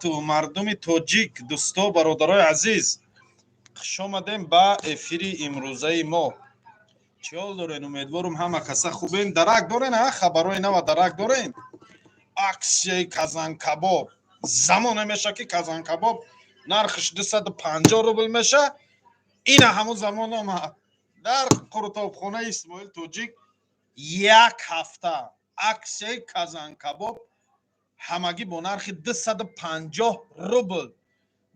Мардуми тоҷик, дӯсто, бародарои азиз, хуш омадем ба эфири имрӯзаи мо. Чӣ ҳол дорен? Умедворум, ҳама каса хубен. Дарак дорен, а хабарои нава дарак дорен? Аксияи казанкабоб. Замоне меша, ки казанкабоб нархш 250 рубл меша. Ина ҳамун замон омад. Дар қурутобхонаи Исмоил Тоҷик як ҳафта аксияи казанкабоб ҳамагӣ бо нархи 250 рубл.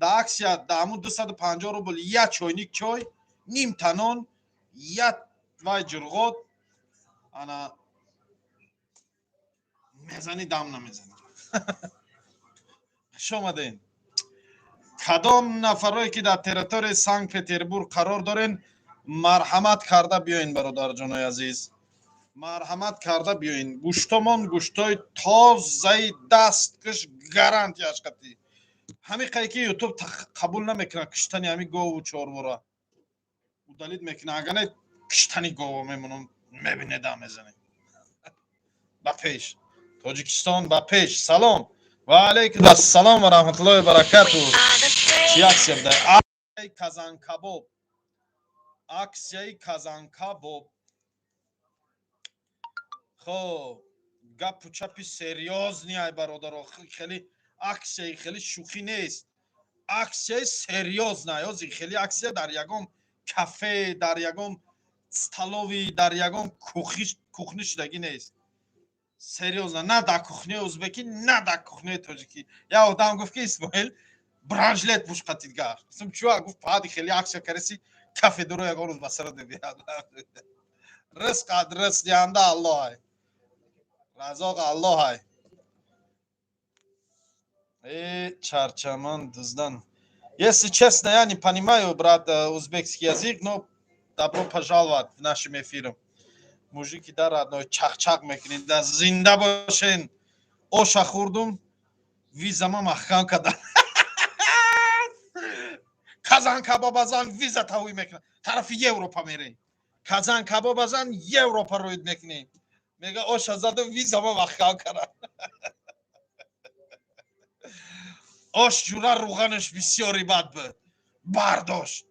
Дар аксия, дар ҳамун 250 рубл як чойник чой, ним танон, як вай ҷурғот. Ана мезанӣ, дам намезанӣ. Хуш омадем. Кадом нафарое ки дар территорияи Санкт Петербург қарор дорен, марҳамат карда биёин. Бародарҷонои азиз, марҳамат карда биёин. Гӯштомон гӯштои тозаи дасткаш, гарантияш қатӣ. Ҳамин қай ки Ютуб қабул намекунад киштани ҳамин гову чорвора, удалить мекунад. Агар не, киштани гово мемонам, мебинед, дам мезанем. Ба пеш, Тоҷикистон, ба пеш! Салом. Ва алайкум ассалом ва раҳматуллоҳи баракату. Чӣ аксия буда? Казанкабоб, аксияи казанкабоб. Хоб, гапу чапи серьёзный ай, бародаро. Хеле аксияи хеле шӯхӣ нест, аксияи серьёзный. Ози хеле аксия дар ягон кафе, дар ягон столовый, дар ягон кухня шудагӣ нест. Серьёзно, на дар кухняи узбекӣ, на дар кухняи тоҷикӣ. Як одам гуфт, ки Исмоил, бронежилет пӯш қатидгар. Гуфтам, чуа? Гуфт, баъди хеле аксия кареси, кафедуро ягон рӯз ба сара мебиҳад. Ризқ, ризқ диҳанда Аллоҳай, разоқ Аллоҳай. Э, чарчаман дуздан. Если честно, я не понимаю, брат, узбекский язык, но добро пожаловать в нашем эфире. Мужики, да, родной, чақ-чақ мекунед, да. Зинда бошен. Оша хӯрдум, визама маҳкам кардам. Казан кабобазан, виза тавӣ мекунад, тарафи Европа мерем. Казан кабобазан, Европа рӯид мекунем. Мега, оша задум, визама маҳкам кардам. Ош ҷура рӯғанаш бисёри бад буд, бардошт.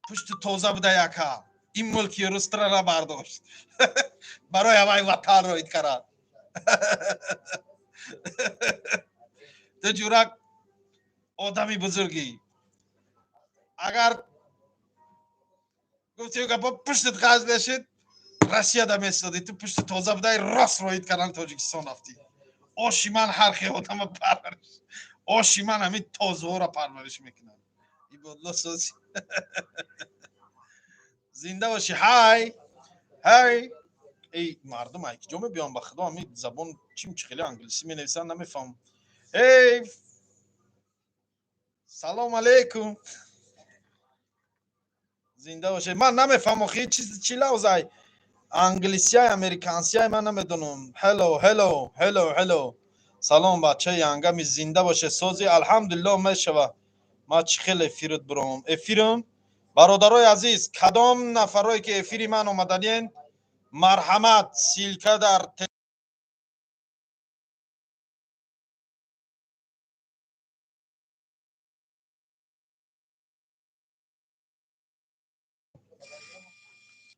Пушти тоза буда яка. Ин мулки рустрара бардошт, барои ҳавай ватан роид карад. Ту, ҷурак, одами бузургӣ. Агар гуфти гапо, пуштит ғаз мешид, Россияда месодӣ. Ту пушти тоза будай, рост роид кардан Тоҷикистон рафтӣ. Оши ман ҳар хел одама парвариш, оши ман ҳамин тозаҳоро парвариш мекунад. Ибодло сози, зинда бошӣ. Ҳай, ҳай. Эй, мардум ай киҷо мебиён? Ба худо, ҳамин забон чим чи хеле англисӣ менависанд, намефаҳмам. Эй, салом алейкум, зинда бошед. Ман намефаҳмам охи, чиз чи лавзай, англисияй, американсияй, ман намедонам. Hello, hello, hello, hello. Салом, бачаи ангами, зинда боше. Сози, алҳамдулилло. Мешава, ма чӣ хел эфират буром? Эфирам, бародарои азиз, кадом нафарое ки эфири ман омаданиен, марҳамат, ссылка дар.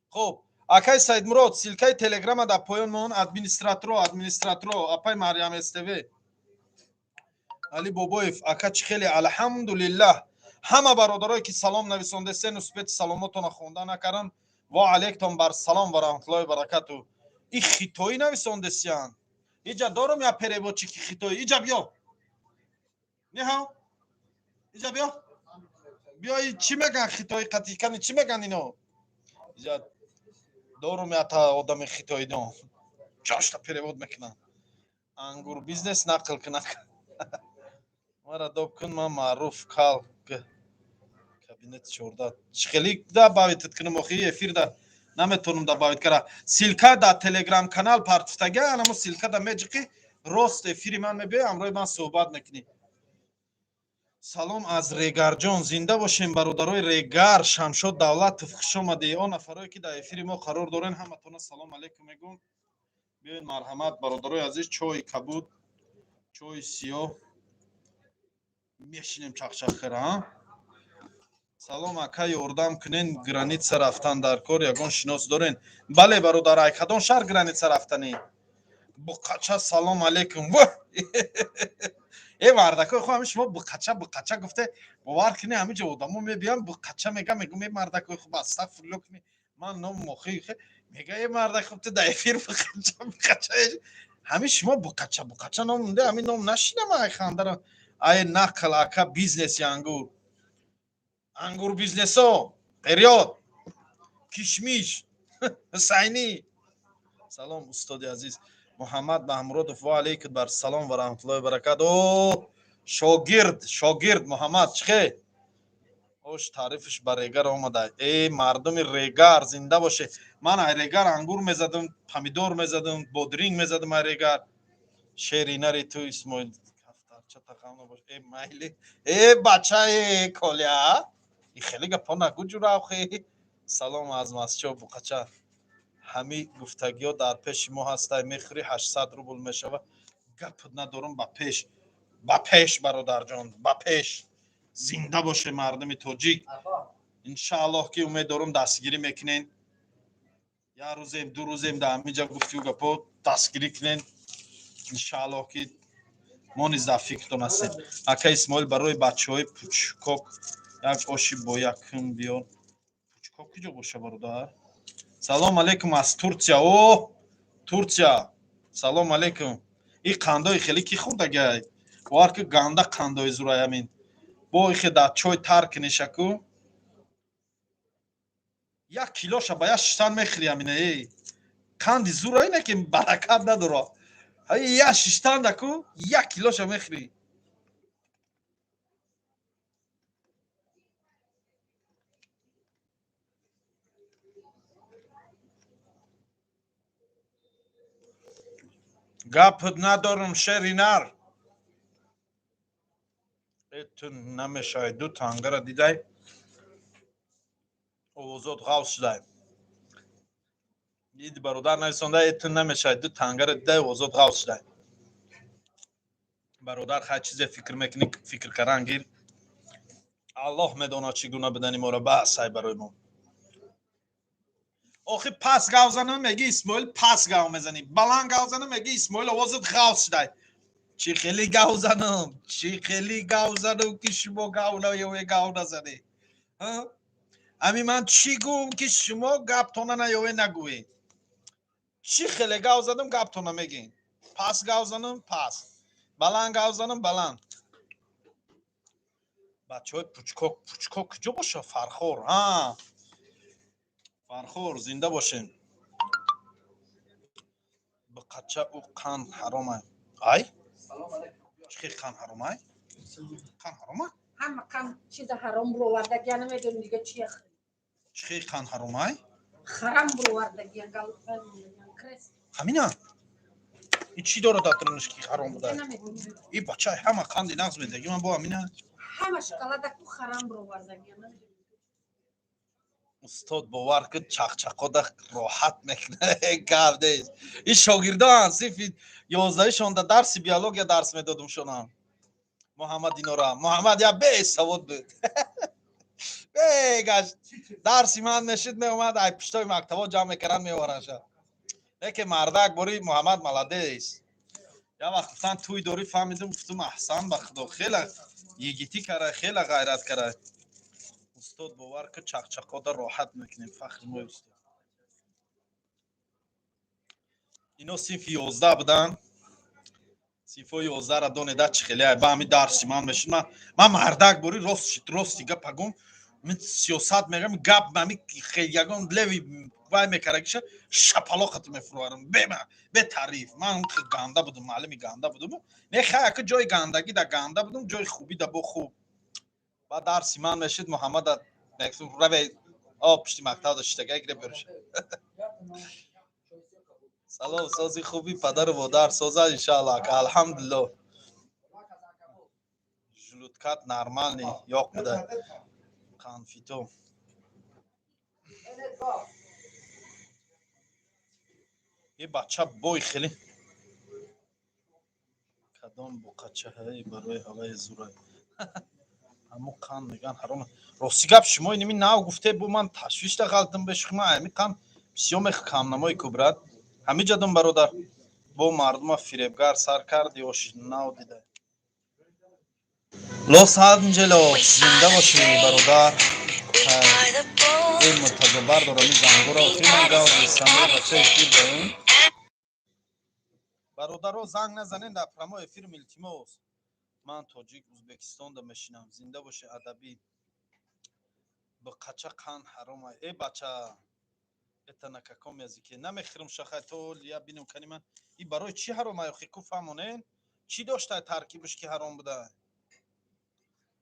Хуб, акай Саидмурод, ссылкаи Телеграма дар поён мон. Администраторо, администраторо, апай Марьям СТВ, Али Бобоев ака, чӣ хеле? Алҳамдулиллаҳ. Ҳама бародарое ки салом нависондесен, успети саломотона хонда накардам. Ва алейкум бар салом ва раҳматуллоҳи баракату. И хитоӣ нависондесиян. Иҷа дорум я переводчики хитоӣ. Иҷа биё, ниҳо, иҷа биё, биё. Чӣ меган хитоӣ қатӣ кани? Чӣ меган ино? Иҷа дорум ята одами хитоидон, ҷошта перевод мекунанд. Ангур бизнес нақл кунад. Мара доб кун, ман Маъруф кал, кабинет 14. Чӣ хеле добавить кунам охи? Эфирда наметонам добавить кара. Ссылка дар Телеграм канал партифтага, анамо ссылка да меҷиқи, рост эфири ман мебиёй, ҳамроҳи ман суҳбат мекунӣ. Салом аз Регарҷон. Зинда бошем, бародарои Регар. Шамшод Давлатов, хуш омадӣ. Он нафарое ки дар эфири мо қарор дорен, ҳаматона салом алейкум мегӯм. Биёед, марҳамат, бародарои азиз. Чойи кабуд, чойи сиёҳ. Мешинем чақчақ кара. Салом ака, ёрдам кунен, граница рафтан дар кор, ягон шинос дорен? Бале бародар, ай кадон шаҳр граница рафтанӣ? Буқача, салом алейкум. Э мардакои хо, ҳами шумо буқача буқача гуфте, бовар кунӣ, ҳамиҷо одамо мебиям, буқача мегам, мегум э мардакои хуб, астағфирулло кунӣ, ман ном мохи мега, э мардак хуб, ту дар эфир буқача буқача, ҳами шумо буқача буқача ном монде, ҳами ном нашинам, ай хандара, ай нақл ака, бизнеси ангур, ангур бизнесо, вперёд, кишмиш, ҳусайнӣ. Салом устоди азиз Муҳаммад Маҳмуродов, ва алейкум бар салом ва раҳматуллоҳи баракат. О шогирд, шогирд Муҳаммад, чихе? Ош таърифиш ба Регар омада. Э мардуми Регар зинда боше. Ман ай Регар ангур мезадам, помидор мезадам, бодринг мезадам ай Регар. Шери нари ту Исмоил кафтарча тақам набош. Э майли. Э бачаи Коля. И хеле гапо нагӯ ҷуравхе. Салом аз Масчо буқача. Ҳами гуфтагиҳо дар пеши мо ҳастай, мехӯри 800 рубл мешава. Гап надорам, ба пеш, ба пеш бародарҷон, ба пеш. Зинда боше мардуми тоҷик. Иншааллоҳ ки умед дорам дастгирӣ мекунен. Як рӯзем, ду рӯзем дар ҳаминҷа гуфтию гапо дастгирӣ кунен. Иншааллоҳ ки мо низ дар фикртон ҳастем. Ака Исмоил, барои бачаҳои Пучкок як оши бо якум биёр. Пучкок куҷо боша бародар? Салом алейкум аз Турсия. О Турсия, салом алейкум. И қандои хеле ки хӯрдагай, бовар ки ганда қандои зурай, ҳамин бо ихе дар чой тар кунешаку, як килоша ба як шиштан мехӯри, ҳамина эй қанди зурай не ки баракат надора, як шиштан даку як килоша мехӯри. Гапат надорам, шери нар. Э ту намешавӣ, ду тангара дидай, овозот ғавз шудай. Иди бародар нависонда, э ту намешавӣ, ду тангара дидай, овозот ғавз шудай. Бародар, хай чизе фикр мекунӣ, фикр кардан гир. Аллоҳ медонад чӣ гуна бидани моро, бас ай барои мо. Охи пас гав занам, меги Исмоил пас гав мезанӣ, баланд гав занам, меги Исмоил овозат ғавз шудай. Чӣ хеле гав занам, чӣ хеле гав занам ки шумо гав наёве, гав назанӣ? Ами ман чӣ гӯм ки шумо гаптона наёве, нагӯед? Чӣ хеле гав задам, гаптона мегӯед? Пас гав занам пас, баланд гав занам баланд. Бачаҳои Пучкок, Пучкок куҷо боша? Фархор, ҳа Фархор, зинда бошем. Биқача, ӯ қанд ҳаромай. Ай чӣ қанд ҳаромай? Қанд ҳарома? Ҳама қанд чиза ҳаром бировардагия, намедонем дига чия. Чӣ қанд ҳаромай? Харам бировардагия. Ҳамина и чӣ дорад дар дарунаш ки ҳаром буда? И бача ҳама қанди нағз медаги, ман бо ҳамина. Ҳама шоколадаку харам бировардагия. Устод, бовар кун, чақчақода роҳат мекунад, гап нест. И шогирдоан синфи 11-шонда дарси биология дарс медодум шонам. Муҳаммад инора, Муҳаммад я бесавод буд, бегашт дарси ман мешид, меомад, ай пуштои мактабо ҷамъ мекардан, меоваранша. Леки мардак бори Муҳаммад молодец. Як вақт гуфтан туй дорӣ, фаҳмидум, гуфтум аҳсан ба худо, хела йигитӣ кара, хела ғайрат кара. Устод, бовар ки чақчақода роҳат мекунем, фахри мои устод. Ино синфи 11 буданд, синфҳои 11-ра донеда чӣ хеле ба ҳами дарси ман мешид. Ман мардак бори рост шид, рости гапа гум, мин сиёсат мегам, гап ами ягон леви вай мекарагиша шапалоқат мефурӯарам бе таъриф. Ман ганда будум, муаллими ганда будум. Не хай, ака ҷои гандагӣ да ганда будум, ҷои хубӣ да бо хуб. Ба дарси ман мешид, Муҳаммада раве о пушти мактаб доштага гире беруша. Салом, сози хуби, падару модар соза, иншаалло ака, алҳамдулилло. Желудкат нормальный ёқ буда. Конфито е бача бой хеле кадом буқачаҳаи барои ҳаваи зурай. Ҳамо қанд меган ҳаром. Рости гап, шумо иними нав гуфте, бу ман ташвиш дағалтим бешух. Ман ами қанд бисёр мех камнамои ку, брат. Ҳамиҷадум, бародар, бо мардума фиребгар сар кард ё нав дида. Лос Анҷелос, зинда бошӣ, бародар. Эй Муртазо, бардор ами зангуро. Охи ман гав зистам, бача, эфир даем. Бародаро, занг назанен дар прямой эфир, илтимос. Ман тоҷик, Узбекистонда мешинам. Зинда бошӣ, адабӣ. Бақача қанд ҳаром? Э бача, это на каком языке? Намехӯрам шахай, то я бинам кани ман. И барои чӣ ҳаром ай охи? Ку фаҳмонен, чӣ доштай таркибаш, ки ҳаром буда?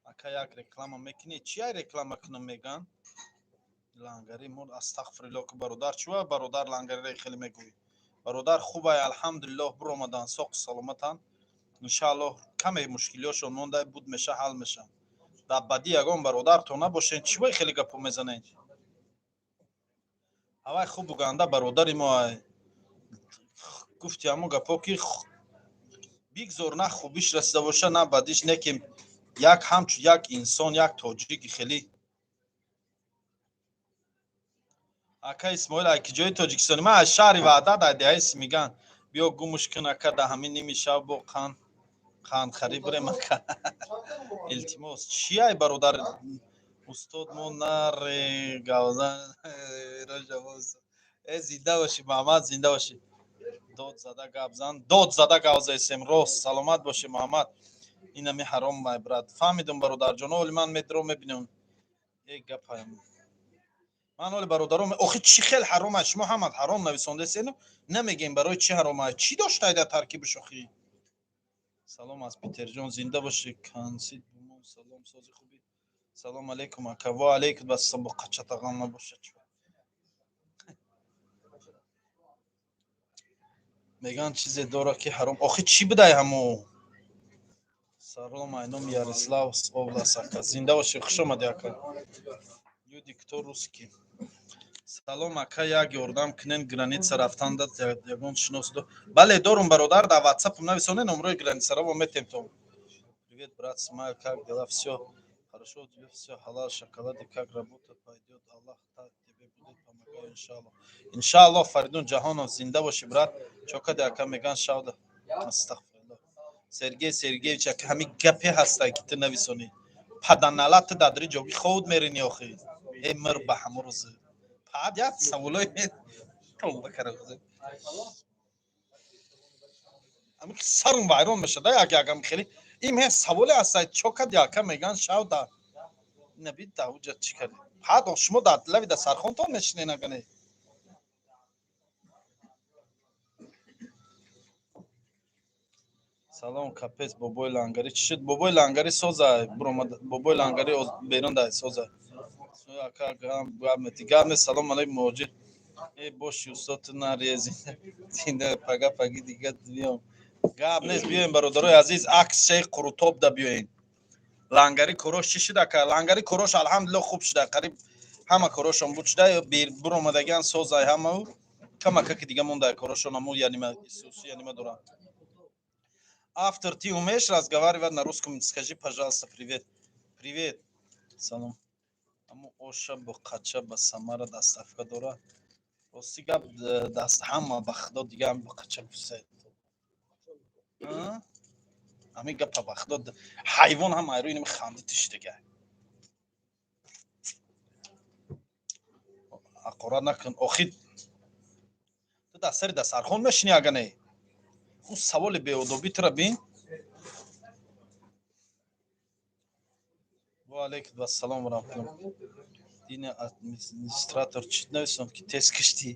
Ака, як реклама мекунӣ? Чи ай реклама кунам? Меган лангари мур. Астағфирулло ку, бародар, чува, бародар, лангариро хеле мегӯӣ. Бародар, хубай, алҳамдулиллоҳ, биромадан соқу саломатанд. Иншааллоҳ, каме мушкилиёшон монда буд, меша, ҳал меша. Дар бадӣ ягон бародар то набошен. Чӣ вай хеле гапо мезанед? Ҳавай хубу ганда бародари мо ай. Гуфти ҳамон гапо, ки бигзор на хубиш расида боша, на бадиш, не ки як ҳамчун як инсон, як тоҷики хеле. Ака Исмоил, ай ки ҷои Тоҷикистони? Ман аз шаҳри Ваҳдат, ай деҳаи Симиган. Биё гумуш кун, ака, да ҳамин ними шаб бо қанд қандхарӣ бирем, ака, илтимос. Чи ай, бародар? Устод, мо наре гавзан. Э, зинда бошӣ, Муҳаммад, зинда бошӣ. Дод зада гап зан, дод зада гап заисем, рост. Саломат бошӣ, Муҳаммад. Инами ҳаром май, брат. Фаҳмидум, бародарҷон, оли ман медро мебинам. Э гапаям ман оли, бародаром, охи чӣ хел ҳаром аст? Шумо ҳамат ҳаром нависондесену намегем, барои чӣ ҳаром аст, чӣ доштай дар таркибаш охи? Салом аз Питерҷон, зинда бошӣ. Кансид бумон, салом, сози, хубӣ? Салом алейкум, ака. Ва алейкум ассалом. Бо қачатағам набошад. Меган чизе дора, ки ҳаром. Охи чӣ будай ҳамо? Салом, айном Ярослав област, ака. Зинда бошӣ, хуш омадӣ, ака. Люди, кто русский? Салом, ака, як ёрдам кунен, граница рафтанда ягон шинос до? Бале, дорум, бародар, дар ватсапам нависоне, номрои границаро мо метем то. Привет, брат Смайл, как дела? Все хорошо у тебя, все халал, шоколаде, как работа пойдет? Аллах так тебе будет помогать, иншаллах. Иншаллах, Фаридун Ҷаҳонов, зинда бошӣ, брат. Чокаде, ака? Меган шавда. Астағфируллоҳ. Сергей Сергеевич, ака, ҳамин гапе ҳастай, ки ту нависонӣ? Паданала, ту дадри ҷоги ховуд мерини охи. Э мир, ба ҳамо рӯзи пад як саволои тавба кара. Ами сарм вайрон мешада, як ягам хеле им ҳе саволе ҳастай. Чокади, ака? Меган шавда наби давҷа чӣ карди? Пад шумо дар лави да сархонтон мешинен, агане? Салом, капец, бобои лангари чӣ шуд? Бобои лангари соза буромад, бобои лангари берун дай, соза. Ака, гап мети, гап не. Салом алейкум, муҳоҷир. Э боши, устод, ту нарие. Зинда, зинда. Пага паги дига биём, гап нест. Биёем, бародарои азиз, аксияи қурутоб да биёем. Лангари корош чӣ шуд, ака? Лангари корош алҳамдулилло хуб шуда, қариб ҳама корошон буд шуда, буромадагиан, созай ҳамау. Камакаки дига монда корошон, аму янима исуси янима дорам. Автор, ты умеешь разговаривать на русском? Скажи, пожалуйста, привет. Привет. Салом. Аму оша бо қача ба Самара доставка дора? Рости гап, даст ҳама, ба худо, дига ҳам бо қача гуфта. Ҳамин гапа, ба худо, ҳайвон ҳам айрӯи инами ханди тишдага. Ҳақорат накун. Охи ту дар сари дастархон мешинӣ, ага не? Ӯ саволи беодобӣ тура бин. Ва алейкум ассалом ва раҳматуллоҳ. Дина администратор чӣ нависонд, ки тез киштӣ?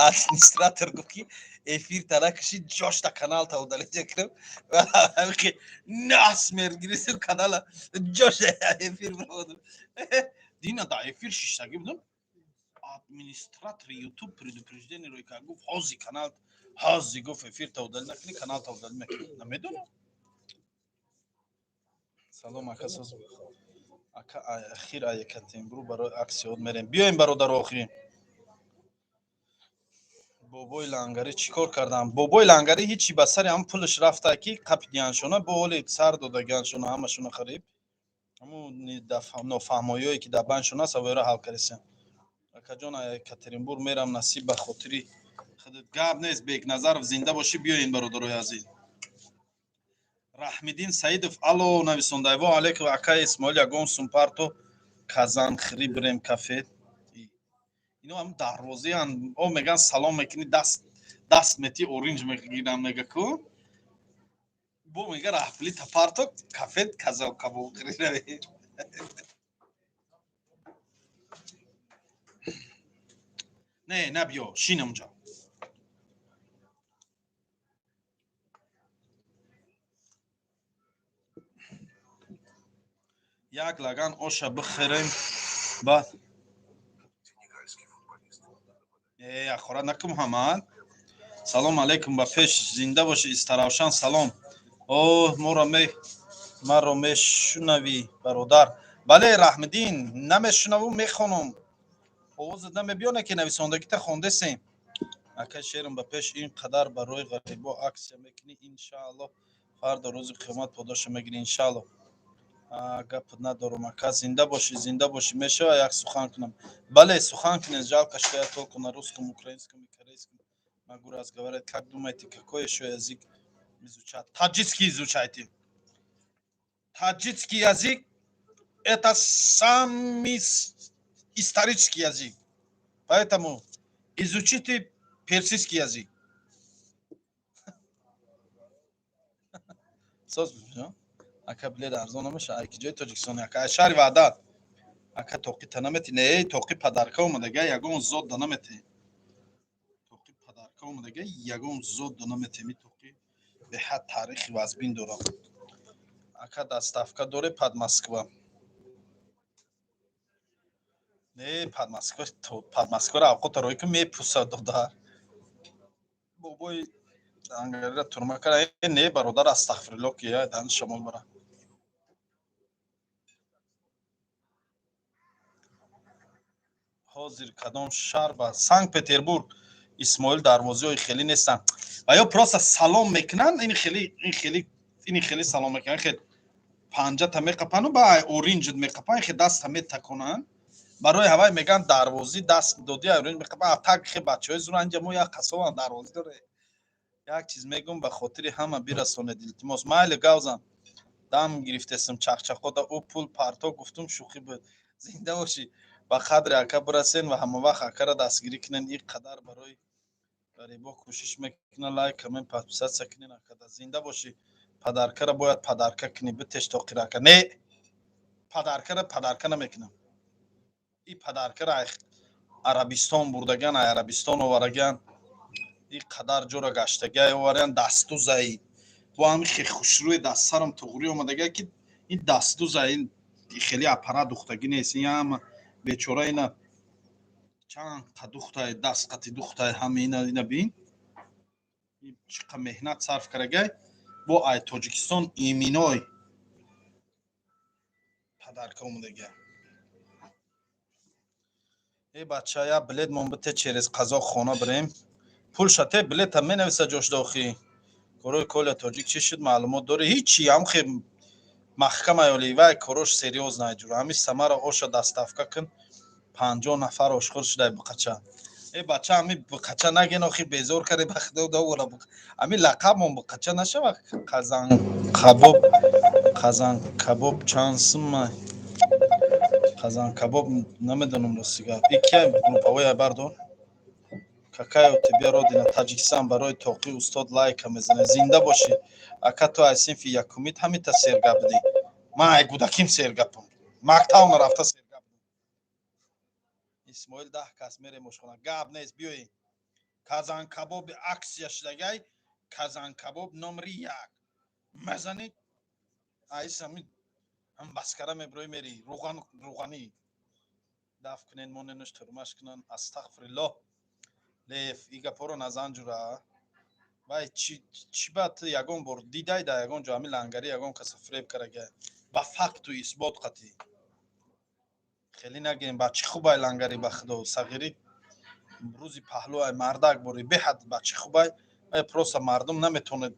Администратор гуфт, ки эфир тара киши, ҷошта каналта удалить кунам. Ки насмер гирифтем канала, ҷошта эфир бироводам. Дина дар эфир шиштагӣ будам, администратори ютуб предупреждение рӯй кард, гуфт, ҳози канал, ҳози, гуфт, эфирта удалить накунӣ, каналта удалить мекунӣ. Намедонам. Салом, ака, соз, ака. Ахир Екатеринбург барои аксиёт мерем. Биёем, бародаро. Охи Бобои Лангарӣ чӣ кор кардам? Бобои Лангарӣ ҳичи, ба сари ҳам пулаш рафта, ки қапидияншона, бо ҳоли сар додаганшона, ҳамашона хариб. Ҳамун нофаҳмоиҳое, ки дар баншон аст, авоеро ҳал кардесиям. Акаҷон, Екатеринбург мерам, насиб, ба хотири худат. Гап нест, Бекназаров, зинда бошӣ, биёен, бародарои азиз. Раҳмиддин Саидов ало нависондай: во алейкум, акай Исмоил, ягон сумпарто казанхӯрӣ бирем кафе. Ино ҳам дарвозиян, о меган, салом мекунӣ, даст мети, оринҷ мегирам, мега ку бо мега, раҳпули тапарто кафе казо кабобхӯрӣ равем. Не, набиё, шин онҷо. Як лаган оша бихӯрем, баъд ахора наку. Муҳаммад, салом алейкум, ба пеш, зинда бошӣ. Истаравшан, салом. О, моро маро мешунавӣ, бародар? Бале, Раҳмиддин, намешунаву, мехонам. Овозат намебиёне, ки нависондагита хондесем. Ака шерм, ба пеш. Ин қадар барои ғарибо акция мекунӣ, иншаалло, фардо рӯзи қиёмат подоша мегирӣ, иншаалло. Гап надорам, ака, зинда бошӣ, зинда бошӣ. Мешава як сухан кунам? Бале, сухан кунед. Жалко, что я только на русском, украинском и корейском могу разговаривать. Как думаете, какой еще язык изучать? Таджикский изучайте. Таджикский язык — это самый исторический язык, поэтому изучите персидский язык. Соз, ака, билет арзон намеша? Ай ки ҷои Тоҷикистон, ака? Ай шаҳри Ваҳдат. Ака, тоқи та намети? Не, тоқи подарка омадага, ягон зод да намети. Тоқи подарка омадага, ягон зод да намети. Ми тоқи беҳад таърихи вазбин дорам. Ака, доставка доре под Москва? Не, под Москва, под Москваро авқота рой ки мепусад, додар. Бобои Ангарира турма кара? Не, бародар, астағфирулло, ки дан шамол бара. Ҳозир кадом шаҳр? Ба Санкт Петербург. Исмоил, дарвозиҳои хеле нестанд ва ё просто салом мекунанд. Ин хеле, ин хеле, ини хеле салом мекунанд, хел панҷата меқапану ба оринҷт меқапан, хе даста метаконанд. Барои ҳавай меган дарвозӣ, даст доди, оринҷ меқапан. Так хе бачаҳои зур, анҷа мо як қасован дарвозӣ доре. Як чиз мегум, ба хотири ҳама бирасонед, илтимос. Майли, гавзам, дам гирифтесм, чақчақода ӯ пул парто гуфтум, шӯхӣ буд. Зинда бошӣ. Ба қадри ака бирасен ва ҳамавақт акара дастгирӣ кунен. Ин қадар барои ғарибо кӯшиш мекунад. Лайк, коммент, подписаться кунен акада. Зинда бошӣ. Подаркара бояд подарка кунӣ, битеш тоқира, ака. Не, подаркара подарка намекунам. И подаркара Арабистон бурдаган, ай Арабистон овараган, ин қадар ҷора гаштагиай оварян. Дастузаи бо ҳами хе хушрӯи дастсарам туғрӣ омадага, ки ин дастуза, ин хеле аппарат духтагӣ нест. Ин ҳама бечора ина чанд қа духтай, даст қати духтай, ҳама ина бин, чӣ қа меҳнат сарф карагай. Бо ай Тоҷикистон иминой подарка омадага. Э, бача, я билет мон бите, через қазоқ хона бирем. Пулша те, билета менависа ҷошдохӣ. Корои Коля Тоҷик чӣ шуд, маълумот дорӣ? Ҳичи, ҳам хе маҳкама ёли вай, корош серьёз наҷур. Ҳами самара оша доставка кун, 50 нафар ошхӯр шудай. Буқача, э бача, ҳами буқача наген, охи безор каре, ба худо довора. Ҳами лақабмон буқача нашава. Қазан кабоб, қазан кабоб чанд сумма? Қазан кабоб намедонам, рости гап. И кия группавоя бардор. Какая у тебя родина? Таҷикистон. Барои тоқи устод лайка мезанад. Зинда бошӣ, ака. Ту аз синфи якумит ҳамита сергап будӣ? Ман ай гудаким сергапам, мактаб нарафта сергап. Исмоил, 10 кас мерем ошхона. Гап нест, биёед. Казанкабоби акция шудагай, казанкабоб номери як мазанед. Айсами ҳам баскара меброи, мери руған руғанӣ даф кунен, моненуш турмаш кунан. Астағфириллоҳ, леф, и гапҳоро назан, ҷура. Вай чӣ ба ту ягон бор дидай да ягон ҷо ҳами лангарӣ ягон каса фиреб карага ба факту исбот қатӣ? Хеле нагем, ба чӣ хубай лангарӣ, ба худо, сағирӣ. Рӯзи паҳлӯай, мардак бори, беҳад бачи хубай. Просто мардум наметавонад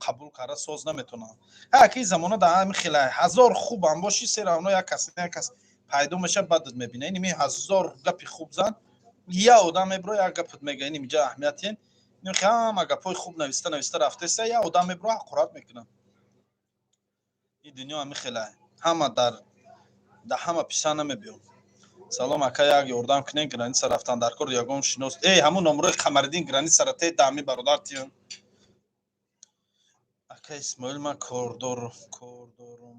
қабул карда, соз наметавонад. Ҳа, ки замона дар ҳами хелай, ҳазор хубам бошӣ, всё равно як кас, як кас пайдо мешавад, бадат мебина. Иними ҳазор гапи хуб зан, я одам мебро, як гапат мега. Иним ҷа аҳамиятен, ҳама гапҳои хуб нависта нависта рафтеста, я одам мебро, ҳақорат мекунад. Ин дунё ҳами хелай, ҳама дар ҳама писа намебиём. Салом, ака, як ёрдам кунем, граница рафтан дар кор, ягон шинос. Эй, ҳамун номрои Қамариддин границара те дами бародар тиён. Ака Исмоил, ман кордорум,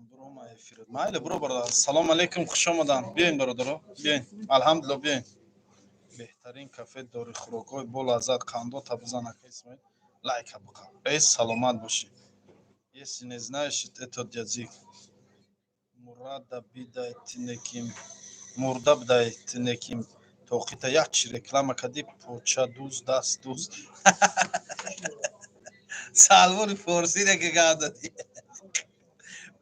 буром эфир. Майли, буро, бародар. Салом алейкум, хуш омадан. Биёин, бародаро, биёин. Алҳамдулилла, биёин. Беҳтарин кафе дори, хӯрокҳои болаззат, қандота бизан. Ака Исмоил, лайка буқа. Эй, саломат бошӣ. Если не знаешь этот язык, мурада бидай тинеким, мурда бидай тинеким. Тоқита як чи реклама кади, поча дуз, даст дуз. Салмони форсире ки гап дадӣ.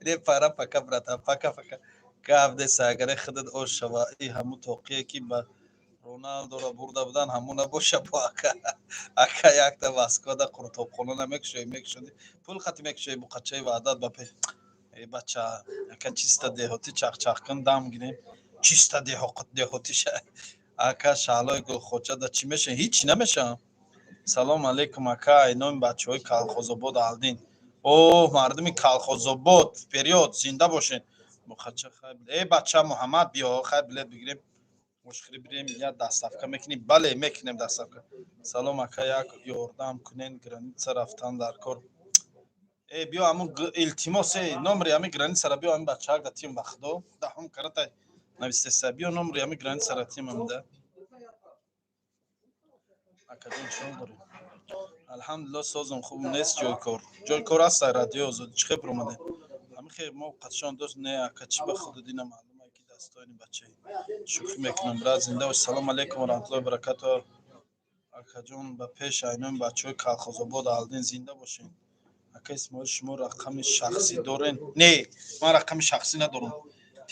Не, пара, пока, братан, пока, пока. Гап нест, агаре худат ош шава. И ҳамун тоқие, ки ба Роналдоро бурда будан, ҳамун набоша бо. Ака, ака, якта Москвада қуртобхона намекушоӣ? Мекушоди, пул хати мекушоӣ, буқачаи ваъдат ба пеш. Э, бача, ака, чиста деҳотӣ чақчақ кун, дам гирем. Чиста деҳотиша. Ака, Шаҳлои Гулхочада чӣ меша? Ҳичи намешавам. Салом алейкум, ака, айноми бачаҳои Калхозобод Алдин. О, мардуми Калхозобод, вперёд, зинда бошед. Буқача, хай. Э, бача Муҳаммад, биё, хай, билет бигирем, ошхӯрӣ бирем, я доставка мекунем. Бале, мекунем доставка. Салом, ака, як ёрдам кунен, граница рафтан дар кор. Э, биё, ҳамун, илтимос, э, номери ҳами границара биё, ҳами бачаак да тим, ба худо даҳум карата навистеса. Биё, номери ҳами границара тим амда. Акаҷон, чон дорем? Алҳамдулилло, созум, хуб нест. Ҷои кор, ҷои кор аст. Радио Озодӣ чӣ хел биромадем? Ҳами хел мо қатшон дӯст не, ака, чӣ ба худо дина маълума, ки дастони бачаи. Шӯхӣ мекунам, брат, зинда бош. Салом алейкум ва раҳматуллоҳи баракату, акаҷон, ба пеш, айноми бачаҳои Калхозобод Алдин, зинда бошед. Ака Исмоил, шумо рақами шахсӣ дорен? Не, ман рақами шахсӣ надорам.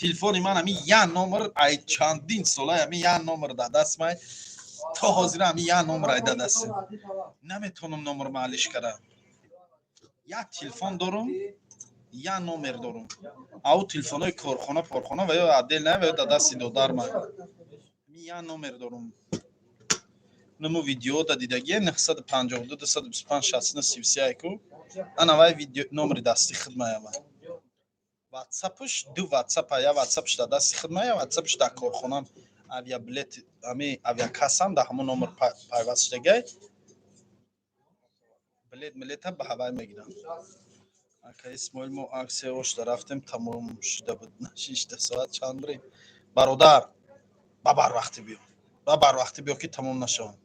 Телефони ман ҳами як номер, ай чандин сола ҳами як номер дар дастмай, то ҳозира ҳами як номер ай дар дастем. Наметавонам номер маалиш кара. Як телефон дорум, як номер дорум. Ау телефонҳои корхона порхона ва ё отдел на ва ё дар дасти додарма. Ҳами як номер дорум. Нуму видео да дидагия, 952 225 69 33 айку. Ана вай видео номери дасти хидмаява. Ватсапш ду ватсапа, я ватсапш дар дасти хидма, я ватсапш дар корхонам. Авиабилет, ҳами авиакассам дар ҳамон номер пайваст шудагай. Билет милета ба ҳавай мегирам. Ака Исмоил, мо аксия ошда рафтем, тамом шуда буд. Нашишта соат чанд бирем? Бародар, ба барвақти биё, ба барвақти биё, ки тамом нашавам.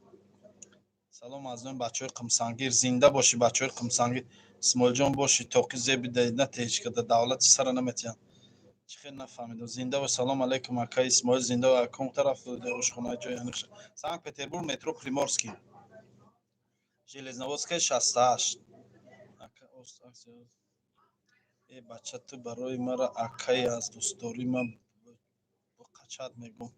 Салом аз номи бачаҳои Қумсангир, зинда бошӣ, бачаҳои Қумсангир. Исмоилҷон, бошӣ, тоқи зеби на теҳичкада давлати сара наметиҳанд. Чӣ хел нафаҳмидам. Зинда бош. Салом алейкум, ака Исмоил, зинда. Ком тараф ошхонаи ҷои аниқ? Санкт Петербург, метро Приморский, Железноводская 68. Ака, э, бача, ту барои мара акаи, аз дӯстдорӣ ман қачат мегӯм.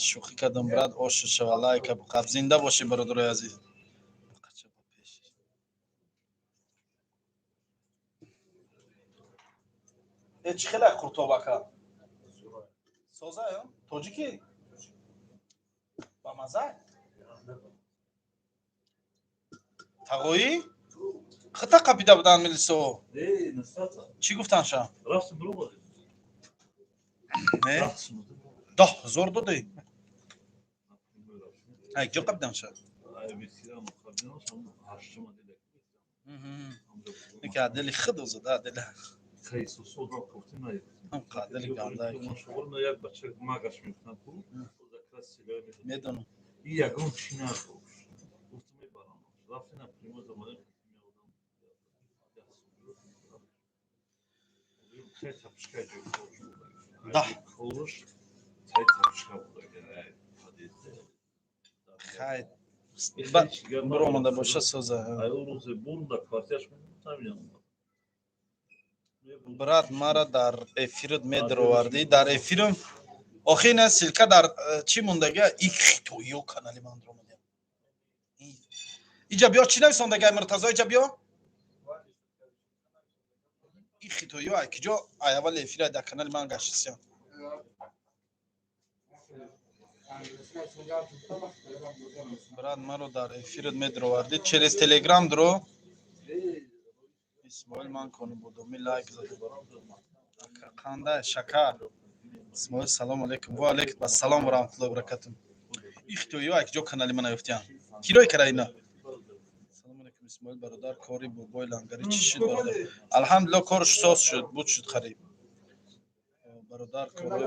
Шӯхӣ кардам, брат, ошу шава, лайка буқаб. Зинда бошӣ, бародарои азиз. Буқача ба пеш. Э, чӣ хела қуртоб, ака? Соза тоҷикӣ ба маза. Тағоӣ хита қапида буданд милисо. Чӣ гуфтанд ша? Не, 10 000 додӣ. Ҷо қапидан ша? Ки адели худ озода, адели қадали ганда медонам. Ягон чӣ надошт, гуфтам, мебарам. Рафтем напрямую, замонем. Цай тапшка ҷой Да. Хорош цай тапшка буда. Хай, биромада боша, соза. Ай рӯзе бурда квартираш мемонам. Брат, мара дар эфират медаровардӣ, дар эфирам. Охи, ина ссылка дар чӣ мондага? И хитоиё канали ман ромадям. Иҷа биё, чӣ нависондага, Муртазо, иҷа биё. И хитоиё ай киҷо ай аввали эфира дар канали ман гаштисиям. Брат, маро дар эфират медировардӣ, через Телеграм дро. Исмоил, ман Конибодомӣ лайк задам. Қандай шакар. Исмоил, салому алейкум. Ва алейкум ассалом ва раҳматуллоҳи ва баракатуҳ. Ихтиёиё ай киҷо канали мана ёфтиян? Кирои кара ина? Салому алейкум, Исмоил бародар, кори бобои лангари чӣ шуд, бародар? Алҳамдулиллоҳ, корш соз шуд, буд шуд қариб. Бародар, корои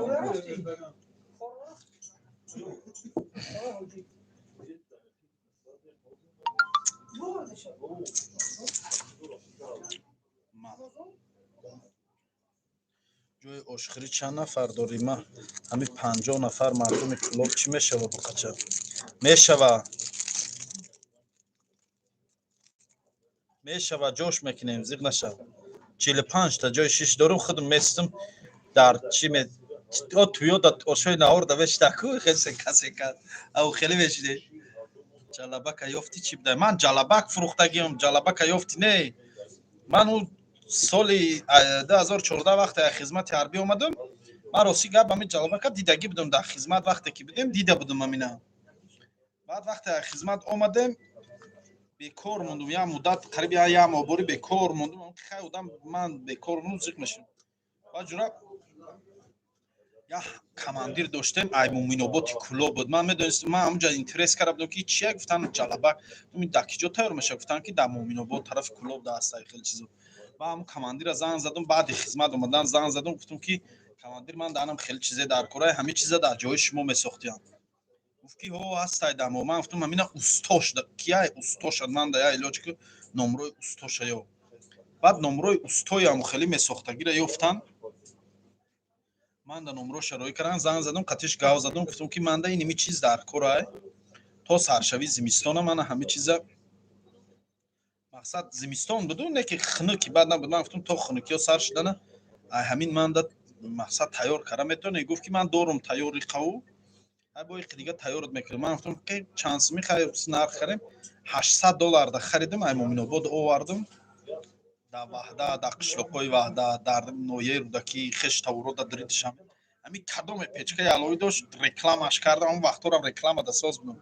ҷои ошхӯрӣ чанд нафар дорӣ? Ма ҳами 50 нафар мардуми Кӯлоб чӣ мешава, буқача? Мешава, мешава, ҷош мекунем, зиқ нашав. 45-та ҷои шиш дорум, худам местам дар чӣ ме о туё да ошои наҳор да мешидаку хеле сека сека ав хеле мешиде. Ҷалабака ёфти, чӣ будай? Ман ҷалабак фурӯхтагиам, ҷалабака ёфти не. Ман ӯ соли 2014 вақте хизмати ҳарбӣ омадам, ман рости гап ҳамин ҷалабака дидагӣ будам дар хизмат, вақте ки будем, дида будам ҳамина. Баъд вақте хизмат омадем, бекор мондум як муддат, қариб як моҳ бори бекор мондум. Хай, одам ман бекор мондум, зиқ мешудам. Баъд ҷура як командир доштем, ай Муминоботи Кӯлоб буд. Ман медонистам, ман ҳамунҷа интерес карда будам, ки чия. Гуфтан, ҷалабак дар киҷо тайёр мешавад? Гуфтан, ки дар Муминобод, тарафи Кӯлоб да ҳастай хеле чизо. Ба ҳамун командира занг задум, баъди хизмат омадан занг задум, гуфтум, ки командир, ман данам хеле чизе дар кора, ҳамин чиза дар ҷои шумо месохтиям. Гуфт, ки ҳо, ҳастай дамо. Ман гуфтум, ҳамина устош кияй, устошад, ман да я илоҷ ки номрои устоша ё. Баъд номрои устои ҳаму хеле месохтагира ёфтан, ман да номроша роӣ кардам, занг задум, қатиш гав задум, гуфтум, ки ман да иними чиз дар корай, то саршавии зимистона мана ҳами чиза. Мақсад, зимистон буду, не ки хунуки баъд набуд. Ман гуфтум, то хунукиё сар шудана ай ҳамин ман да мақсад тайёр карда метавонӣ? Гуфт, ки ман дорум тайёри қаву, ай бо иқи дига тайёрат мекунам. Ман гуфтум, ки чанд суми? Хай, нарх харем, 800 доллар да харидим, ай Муминобод овардум, дар Ваҳдат, дар қишлоқҳои Ваҳдат, дар ноҳияи Рӯдакӣ хеш тавро да дридишам. Ҳамин кадоме печкаи алоӣ дошт, рекламаш кардам. Он вақтҳорам реклама да соз будам,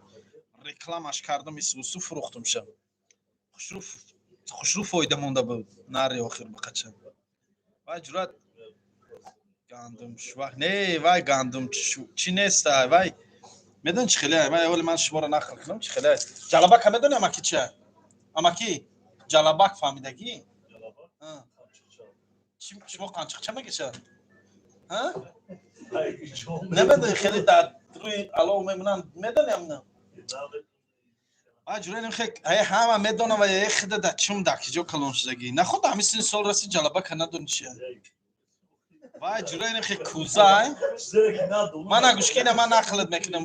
рекламаш кардам, исусу фурӯхтумша. Хушрӯ хушрӯ фоида монда буд нари охир бақача. Вай ҷурат гандум шувак не, вай гандум чӣ неста, вай медони чӣ хеле, вай аввали ман шуморо нақл кунам, чӣ хеле ҷалабака медони, амаки, чи амаки ҷалабак фаҳмидагӣ? Шумо қанчиқча мегеша намедони, хеле дар рӯи алов мемонанд, медони амна? Ҳама медонам, ва хида да чум да киҷо калон шудагӣ, наход ҳами сини сол раси, ҷалабака надони чия. Вай ҷураи хе кузай ман агушкина, ман нақлат мекунам,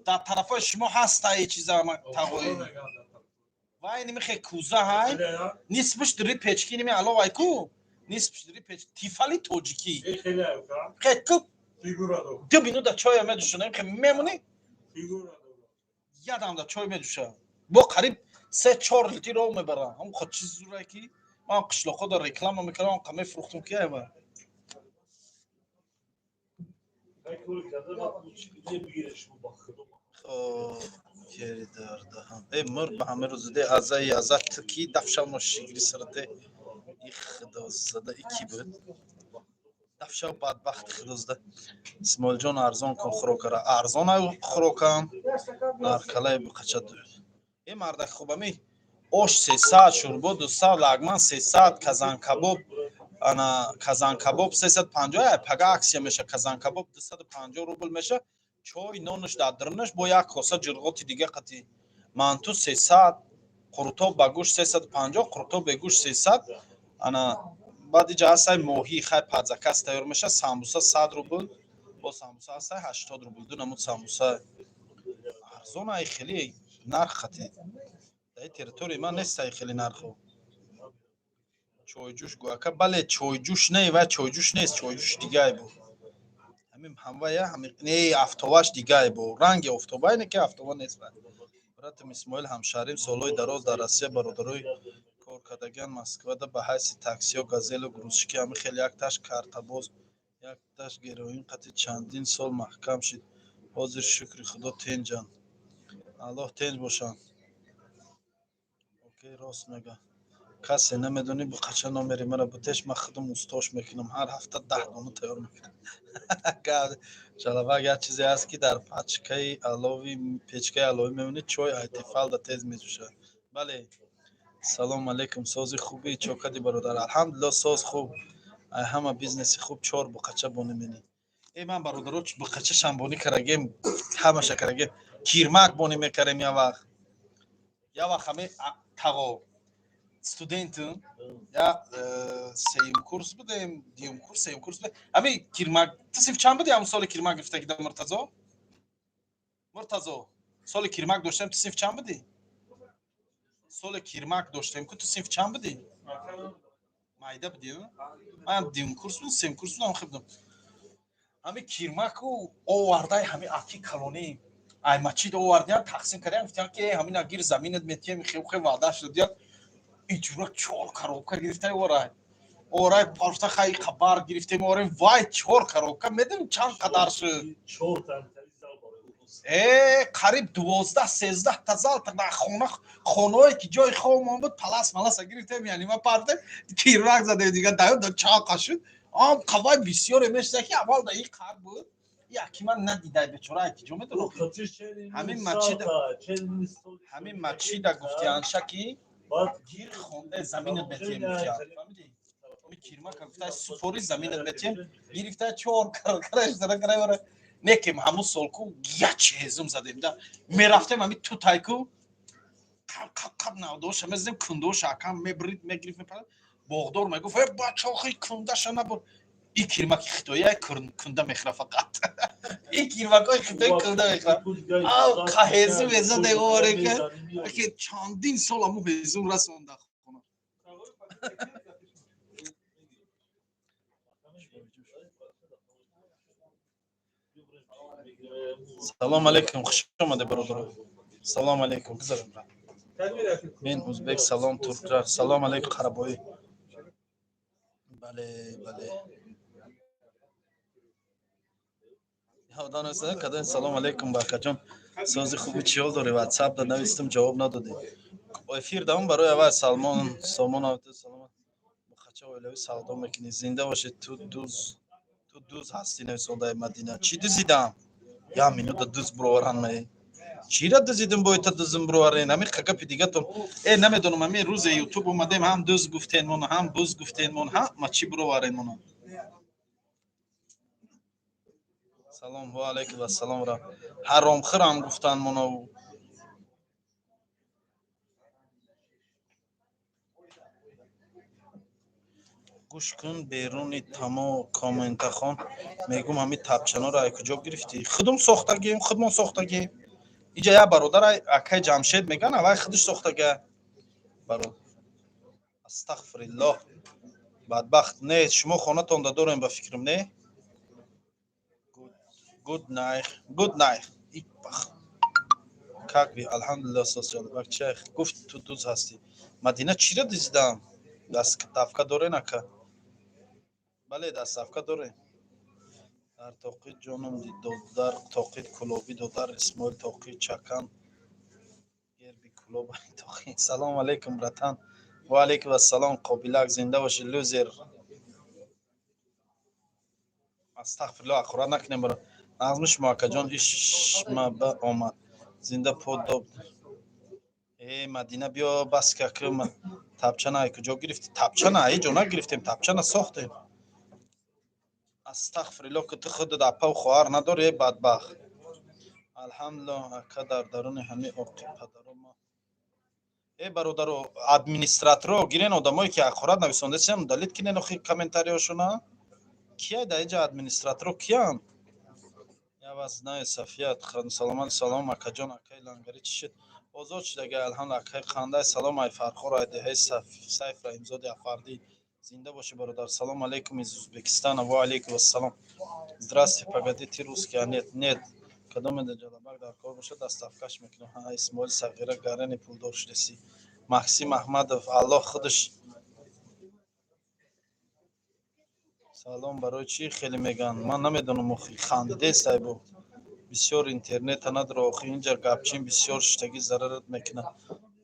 дар тарафҳои шумо ҳаста и чиза тағои. Вай ними хе куза ҳай, нисбиш дри печки, ними алов ай ку, нисбиш дри печ тифали тоҷикӣ хе ку ду минута чоя медушонем, хе мемонӣ, ядам да чой медуша, бо қариб 3-4 литр об мебарам. Ҳам хо чиз зурае, ки ман қишлоқҳо да реклама мекардам, қа мефурӯхтум, ки айва. Э, мур ба ҳама рӯзиде азаи аза ки дафшавно шигри сарате и худозада и ки буд дафшав бадбахт худозада. Исмоилҷон, арзон кун хӯрокара. Арзон хӯрокам наркалаи буқача. Э, мардак, хуб, ами ош 300, шӯрбо 200, лагман 300, казанкабоб, ана казанкабоб 350. Пага акция меша, казанкабоб 250 рубл меша, чой нонаш дар дарунаш бо як коса ҷирғоти дига қати. Манту 300, қурутоб ба гӯшт 350, қурутоб бегӯшт 300. Ана баъд иҷа ҳастай моҳӣ, хай, под заказ тайёр меша. Самбуса 100 рубл, бо самбуса ҳастай 80 рубл, ду намуд самбуса. Арзон ай, хеле нарх қати дар территорияи ман нестай хеле нархо. Чойҷӯш гӯ, ака. Бале, чойҷӯш не, вай чойҷӯш нест, чойҷӯш дигае буд. Ҳамин ҳамвая ҳами не, афтоваш дигае, бо ранги офтоба не, ки афтова нест. Братам Исмоил, ҳамшаҳрим, солҳои дароз дар Россия бародарои кор кардагиан, Москвада ба ҳайси таксиё, газелу грузчики, ҳами хел якташ картабоз, якташ героин қати чандин сол маҳкам шид. Ҳозир, шукри Худо, тенҷанд. Аллоҳ тенҷ бошанд. Окей, рост мега. Касе намедонӣ, буқача номери мара бутеш, ман худам устош мекунам, ҳар ҳафта 10 дона тайёр мекунам. Ҷалабак, як чизе ҳаст, ки дар пачкаи алови, печкаи аловӣ мемонӣ, чой айтифалда тез меҷӯшад. Бале. Салом алейкум, сози хуби, чокади бародар? Алҳамдулилло, соз хуб. Ай ҳама бизнеси хуб чор буқача бонӣ менӣ. Э, ман бародаро буқача шамбонӣ карагем, ҳамаша карагем, кирмак бонӣ мекарем. Я вақт, я вақт ҳаме тағо студентм, я сеюм курс будем, дуюм курс, сеюм курс будем. Ҳами кирмак, ту синф чанд буди ҳамун соли кирмак гирифтагида, Муртазо? Муртазо, соли кирмак доштем, ту синф чанд будӣ? Соли кирмак доштем ку, ту синф чанд будӣ? Майда будӣ? Ман дуюм курс будам, сеюм курс будам, хеб будам. Ҳами кирмаку овардай, ҳами аки калонӣ ай мачид овардиян, тақсим кардиян, гуфтиян, ки ҳамина гир, заминат метиҳем, хел хел ваъда шудиян. Иҷура чор коробка гирифтай, орай орай парфта, хай хабар гирифтем, орем, вай, чор коробка медонем чанд қадар шуд? Э, қариб 12, 13 та зал хона, хонаое ки ҷои хобмон буд, палас маласа гирифтем, яъне ма партем, кирмак задем, дига даё чақа шуд. Ам қавай бисёре мешуда, ки аввал да и қар буд, яки ман надидай, бечора, ки ҷо медонам. Ҳамин мачида гуфтиянша, ки гир, хонда заминат метиҳем, гуфтиян, фаҳмидӣ? Кирмака гуфта, супори заминат метиҳем, гирифта чор карашдара. Некем ҳамун солку як ҳезум задем да, мерафтем ҳами тутайку, қап навдоша мезадем, кундоша акам мебрид, мегирифт, мепарад. Боғдор мегуфт: «Э, бачохи, кундаша набур, и кирмаки хитоия кунда мехӯра, фақат и кирмакҳои хитои кунда мехӯра». Ав ҳезум мезадем, оре, ки чандин сол ҳамун ҳезум расонда хона. Салом алейкум, хуш омаде, бародаро. Салом алейкум, гузарем. Мен узбек, салом, туркра, салом алейкум, қарабоӣ. Бале, бале. Каден, салом алейкум, бакаҷон, сози хуби, чӣ ҳол дорӣ? Ватсап да навистам, ҷавоб надодӣ. Эфир давом барои аввал. Салмон Сомон, саломат. Бухача оилавӣ савдо мекунӣ, зинда бошед. Ту дуз, ту дуз ҳастӣ, нависондаи Мадина. Чӣ дузидам? Я минута, дуз бироваран ме, чира дузидим, боита дузм бироварен. Ҳами гапи дигатон э, намедонам. Ҳами рӯзе Ютуб омадем, ҳам дуз гуфтен мон, ҳам буз гуфтен мон, ҳама чӣ бироварен мон. Салом, ва алайкум ассалом. Ра ҳаромхӯрам гуфтан монаву. Гӯш кун, беруни тамо комментахон мегум, ҳами тапчаноро ай куҷо гирифтӣ? Худум сохтагием, худмон сохтагием. Иҷа як бародар, акай Ҷамшед меган, авай худаш сохтага. Бародар, астағфириллоҳ, бадбахт. Не, шумо хонатонда дорем, ба фикрам, не? Good night, good night. Как вы? Алҳамдулилло, сосҷонбак. Чай гуфт, ту дуз ҳастӣ. Мадина, чира дизидам? Доставка дорен, ака? Бале, доставка дорем. Дар тоқи ҷоном додар, тоқи кулобӣ, додар Исмоил, тоқи чакан, герби кулоб, тоқи. Салому алейкум, братан. Ва алейкум ассалом, қобилак, зинда бошӣ. Лузер, астағфирулло, ҳақорат накунем, бара. Нағзми шумо, акаҷон? Ишма ба омад, зинда подоб. Э, Мадина, биё, бас ка. Тапчана ай куҷо гирифтӣ? Тапчана ҳеҷ ҷо нагирифтем, тапчана сохтем. Астағфирулло, ки ту худат апаву хоҳар надорӣ, э, бадбахт. Алҳамдулилло, ака, дар даруни ҳами оқи падаро ма. Э, бародаро, администраторо гирен, одамое ки ҳақорат нависондасиам, удалить кинен охи комментариёшона. Кия дар инҷа администраторо, киянд? Я вас знаю, Сафия. Саломат. Салом, акаҷон. Акаи Лангарӣ чӣ шуд? Озод шудага, алҳамдулилла. Акаи Қандай, салом, ай Фархор, ай деҳаи Сайф Раҳимзоди Афардӣ. Зинда бошӣ, бародар. Салом алейкум из Узбекистана. Ва алейкум ассалом. Здравствуйте, погоди, ты русский? А, нет, нет. Кадоме да ҷалабак дар кор бошад, доставкаш мекунам. Ҳа, Исмоил Сағира, гарани пулдор шудеси. Максим Аҳмадов, Аллоҳ худаш. Салом, барои чӣ хеле мегӯянд? Ман намедонам, охи, хандидест айбо. Бисёр интернета надора, охи, инҷа гапчин бисёр шиштагӣ зарарат мекунад.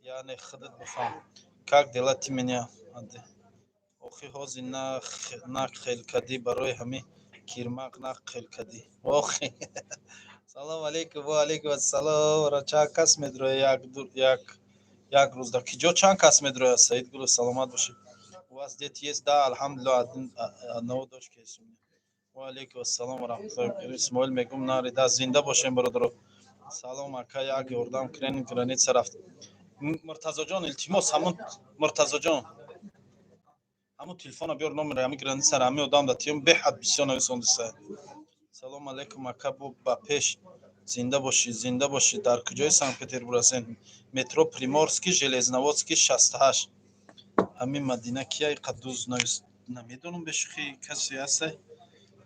Яъне худат бифаҳм. Как дела, ты меня? Охи, ҳозир на хел кадӣ, барои ҳамин кирмақ нақ хел кадӣ. Охи. Салом алейкум, ва алейкум ассалом. Чанд кас медроя як як як рӯз дар киҷо, чанд кас медроя? Саид Гулов, саломат бошед. У вас дети есть? Да, алҳамдулиллоҳ, одного дочка есть у меня. Ва алейкум ассалом ва раҳматуллоҳи. Исмоил мегум нарида, зинда бошем, бародаро. Салом, ака, як ёрдам кунен, граница рафт. Муртазоҷон, илтимос, ҳамун Муртазоҷон, ҳамун телефона биёр, номери ҳами границара ҳами одам да тиём, беҳад бисёр нависондиса. Салом алейкум, ака, бу ба пеш, зинда бошӣ, зинда бошӣ. Дар куҷои Санкт Петербург ҳастен? Метро Приморский, Железноводский, 68. Ҳамин Мадина кия иқа дуз навис? Намедонам, бешухӣ, касе ҳастай?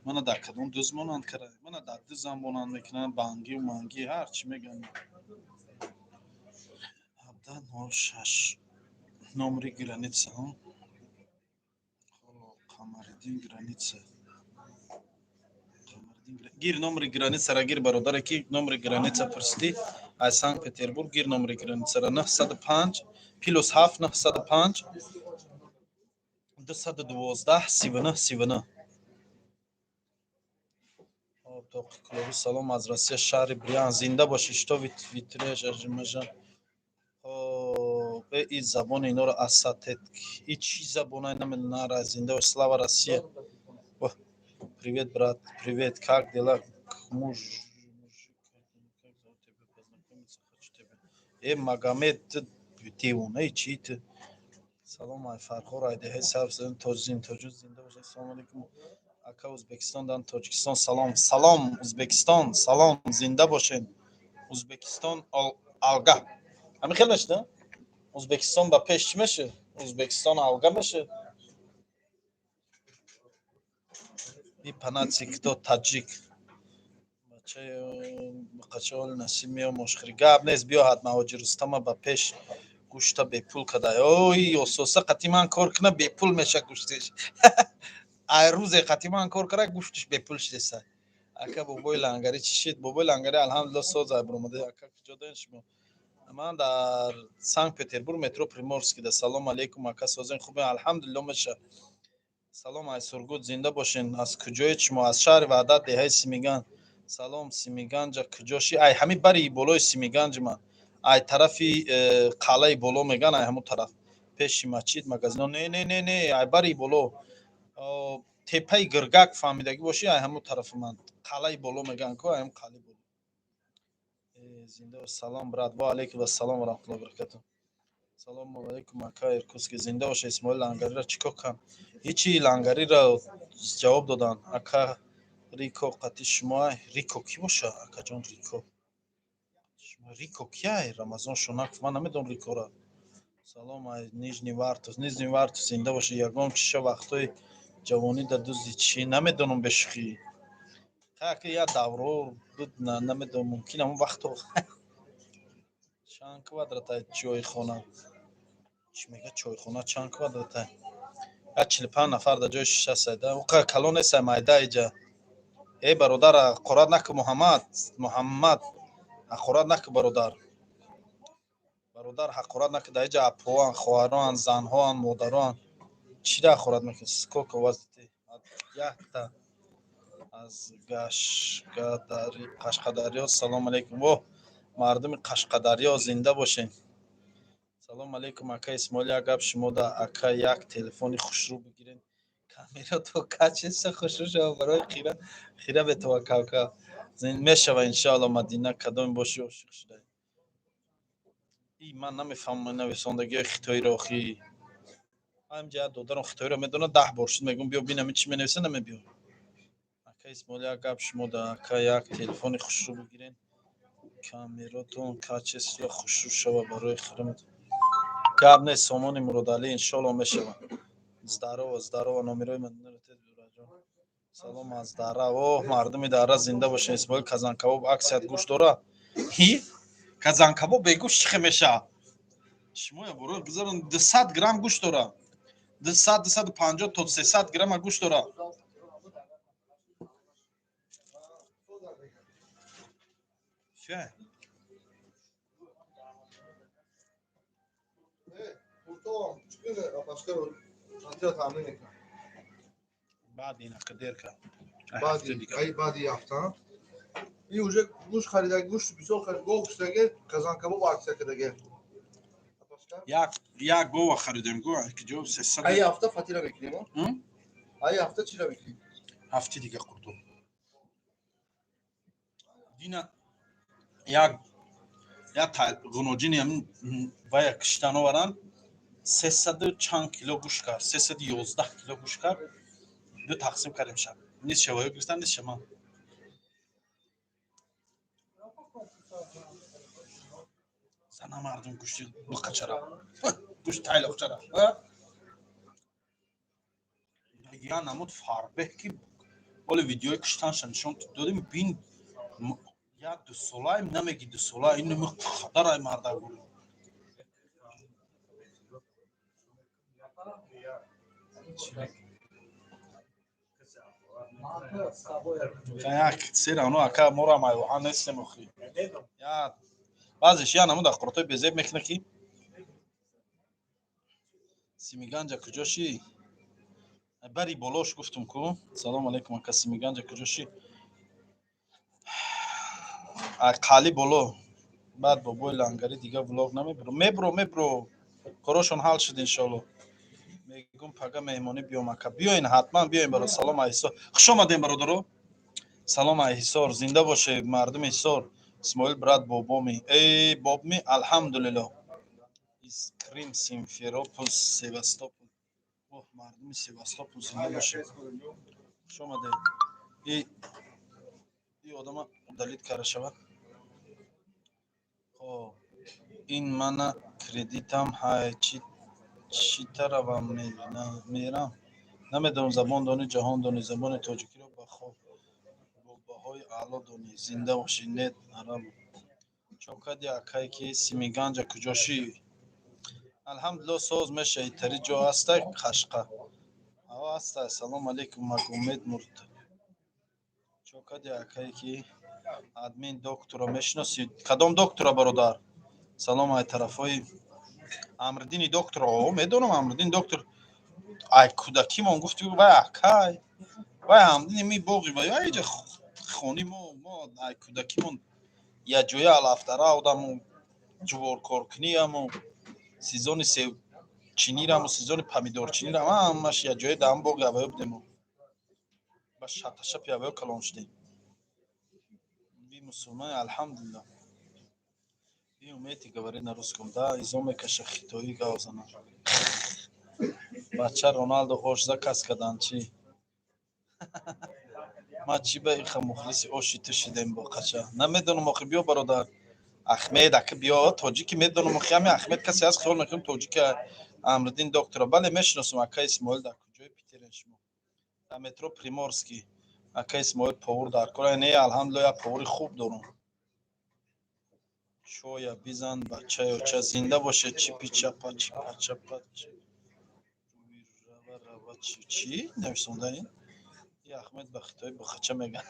Мана дар кадом дуз монанд кара? Мана дар дузам монанд мекунанд, бангию мангӣ, ҳар чӣ мегӯянд. 1706 номери граница. Қамариддин, граница. Гир, номери границара гир, бародаре ки номери граница пурсидӣ аз Санкт Петербург, гир номери границара: 905 +7 905 212 39 39. Тоқи Клови, салом аз Россия, шаҳри Брянск. Зинда бошӣ. Что витреш ажимажа? Хоб, и забони инора асатет, и чӣ забонай, намедонара. Зинда бош, слава Россия! Привет, брат, привет, как дела? Муж, как зовут тебя? Познакомиться хочу тебя. Э, Магомед, ты девонаи чӣ ты? Салом ай Фархор, ай деҳаи Сабз, тоҷзин тоҷу, зинда бош. Ассалому алайкум, ака, Ӯзбекистон дан Тоҷикистон салом. Салом, Ӯзбекистон, салом, зинда бошед. Ӯзбекистон алга. Ҳамин хел мешуда? Ӯзбекистон ба пеш чӣ мешуд? Ӯзбекистон алга мешуд? Би панаци кто таджик? Бачаи насиб мео мошхири. Гап нест, биё ҳатман, ҳоҷи Рустама ба пеш, гӯшта бепул кадай. Ой, ососа қати ман кор куна, бепул меша гӯштиш. Ай рӯзе қати ман кор кара, гӯштиш бепул шидеса. Ака, бобои Лангарӣ чӣ шид? Бобои Лангарӣ, алҳамдулилло, соз ай баромада. Ака, куҷо даен шумо? Ман дар Санкт Петербург, метро Приморский да. Салом алейкум, ака, созен, хубе? Алҳамдулилло, меша. Салом ай Сургут, зинда бошен. Аз куҷоед шумо? Аз шаҳри Ваҳдат, деҳаи Симиган. Салом, Симиганҷа куҷоши? Ай ҳами бари болои Симиганҷ ман, ай тарафи қалъаи боло меган, ай ҳамун тараф, пеши масҷид, магазино. Не, не, не, не, ай бари боло, теппаи Гиргак фаҳмидагӣ бошӣ, ай ҳамун тарафи ман, қалъаи боло меган ку, ай ҳам қалъаи боло. Зинда. Салом, брат. Ва алейкум ассалом ва раҳматуллоҳи ва баракатуҳ. Салому алайкум, ака, Иркутский. Зинда боша. Исмоил Лангариро чӣ кор кам? Ҳичи, Лангариро ҷавоб додан. Ака, Рико қати шумо? Рико кӣ боша, акаҷон? Рико, шумо Рико кияй? Рамазон Шонаков, ман намедонам Рикора. Салом ай Нижний Вартус, Нижний Вартус, зинда боша. Ягон чиша вақтҳои ҷавонӣ да дузди чӣ, намедонам, бешухӣ. Ака, як давро буд, намедонам, мумкин ҳамон вақто. Чанд квадратай чойхона? Чӣ мега, чойхона чанд квадратай? Як 45 нафар дар ҷои шишасайда, уқа калон несай, майда иҷа. Э, бародар, ҳақорат наку. Муҳаммад, Муҳаммад, ҳақорат наку, бародар, бародар, ҳақорат наку. Дар иҷа апоан, хоҳароан, занҳоан, модароан, чӣ да ҳақорат мекунӣ? Сколько у вас детей? Якта. Аз Қашқадарё, салом алейкум. Во, мардуми Қашқадарё, зинда бошед. Салом алейкум, ака Исмоил, як гап шумо да, ака, як телефони хушрӯ бигирен, камерато качество хушрӯ шава, барои хира хира бетаваккал мешава, иншоалло. Мадина, кадоме боши, ошиқ шуда? И ман намефаҳмам нависондагиҳои хитоиро, охи. Ҳамҷа як додарам хитоиро медонад, 10 бор шуд мегӯм, биё бинам чӣ менависа, намебиё. Ака Исмоил, як гап шумо да, ака, як телефони хушрӯ бигирен, камеротон качество хушрӯ шава, барои хира. Гап нест, Сомони Муродалӣ, иншоалло, мешава. Здорово, здорово, номерои ман. Салом аз дара. Оҳ, мардуми дара зинда бошед. Исмоил, казанкабоб аксият гӯшт дора? Ҳи, казанкабоб бегӯшт чӣ хел мешавад? Шумо я боро гузарон, 200 грамм гӯшт дора, 200, 250 то 300 грамма гӯшт дора. Чӣ? Баъд инақа дер кард. Баъди ҳафта и уже гӯшт харида, гӯшт бисёр харид, гов кушдаге, казанкабоб аксия кадаге. Як як гова харидем, гова ки ҷо 300. Ай ҳафта фатира мекунем, ай ҳафта чира мекунем? Ҳафти дига қурдум. Дина як як ғуноҷини вая киштан оваранд, сесаду чанд кило гӯшт кард, 311 кило гӯшт кард. Ду тақсим кардем шаб. Низ шавоё гирифтан, низ шаман. Зана мардум гӯшти буқачара, гӯшт тайлоқчара я намуд фарбеҳ, ки ҳоли видеои киштанша нишон додем. Бин, як дусолаем намеги, дусола ин қадарай марда. Як сера оно ака мора майвоҳа нестем охи. Я баъзеш я намуд ахборотҳои безеб мекуна, ки Симиганҷа куҷо ши? Бари болош гуфтум ку. Салому алайкум, ака, Симиганҷа куҷо ши? Қали боло. Баъд бобои лангари дига влог намебро? Мебро, мебро, корошон ҳал шуд, иншоалло. Мегум, пага меҳмонӣ биём, ака. Биёин, ҳатман биёин, баро. Салом ай Ҳисор, хуш омадем, бародаро. Салом ай Ҳисор, зинда боше мардуми Ҳисор. Исмоил брат, бобоми? Эй, бобми, алҳамдулилло. Из Крым, Симферопол, Севастопол. Оҳ, мардуми Севастопол зинда боше, хуш омадед. И одама удалить карда шавад. Хоб, ин мана кредитам ҳай, чи чӣ таравам мерам, намедонам. Забон дони, ҷаҳон дони, забони тоҷикиро ба бо баҳои аъло донӣ. Зинда бошӣ. Нет, арабу чокади, акай, ки Симиганҷа куҷо ши? Алҳамдулилло, соз мешаи. Тари ҷо ҳастай, қашқа ҳаво ҳастай. Салом алейкум, Магомед Мурт чокади, акай, ки админ доктора мешиносӣ? Кадом доктора, бародар? Салом ай тарафҳои Амриддини доктор. О, медонам Амриддин доктор, ай кӯдакимон гуфти, вай акай, вай ҳамдини ми боғи вай айҷа хони мо ай кӯдакимон яҷоя алафтара одаму ҷуворкоркунияму сезони себчинираму сезони помидорчинирам, ҳамаш яҷоя дар ҳам боғи аваё будему ба шаташапи аваё калон шудем. Би мусулман, алҳамдулилло. Вы умеете говорить на русском? Да, изо мекаша, хитоӣ гав зана. Бача, Роналдо ош заказ кадан чӣ? Ма чӣ ба иха мухлиси оши ту шидем, боқача? Намедонам охи. Биё, бародар Ахмед, ака, биё. Тоҷики медонам охи, ҳами Ахмед касе ҳаст, хиёл мекунам тоҷика. Амриддин доктора бале, мешиносам. Ака Исмоил, дар куҷои Питерен шумо? Дар метро Приморский. Ака Исмоил, повар дар кора? Не, алҳамдулилла, як повари хуб дорам. Чоя бизан, бачаёча, зинда бошед. Чипи чапа, чипа чапа, рава рава, чӣ нависонда ин? И Ахмед ба хитои бухача меган.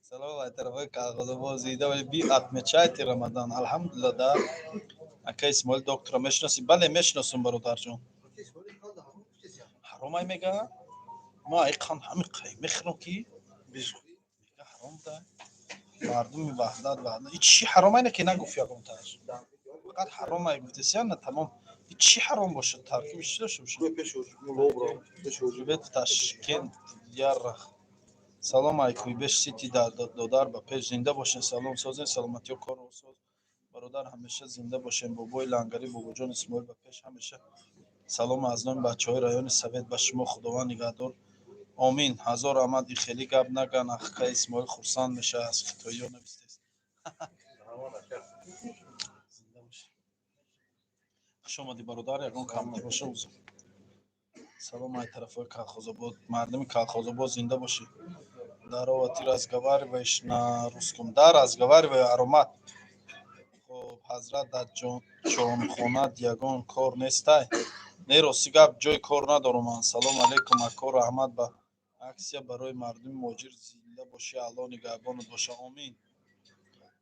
Салом ай тарафҳои Кағозобод, зинда би. Отмечайте Рамадан? Алҳамдулилла, да. Ака Исмоил, доктора мешиносӣ? Бале, мешиносам, бародарҷон. Ҳаромай мега? Ма ай қанд ҳами қай мехӯрам, ки мега ҳаром буда. Мардуми Ваҳдат, Ваҳдат, и чӣ ҳаромай? Не, ки нагуфт ягонтааш, фақат ҳаромай гуфтесия, на тамом. И чӣ ҳаром бошад, таркибиш чӣ дошта бошад? Привет, Ташкент, яррах. Салом ай Куйбеш Сити, додар ба пеш, зинда бошен. Салом, созен, саломатиё, корро соз, бародар, ҳамеша зинда бошен. Бобои лангарӣ, бобоҷон Исмоил, ба пеш ҳамеша. Салом аз номи бачаҳои райони Совет ба шумо, Худованд нигаҳдор, омин, ҳазор раҳмат. И хеле гап наган, ака Исмоил хурсанд мешавад, аз хитоиё навистест. Зинда бошӣ, хуш омадӣ, бародар. Ягон кам набоша, узр. Салом ай тарафҳои Калхозобод, мардуми Калхозобод, зинда бошӣ. Здорово, ты разговариваешь на русском? Да, разговариваю. Аромат. Хоб, ҳазрат, дар ҷонхонат ягон кор нестай? Не, рости гап, ҷои кор надорам ман. Салом алейкум, ако, раҳмат ба аксия барои мардуми муҳоҷир. Зинда бошӣ, Аллоҳ нигаҳбонат боша, омин.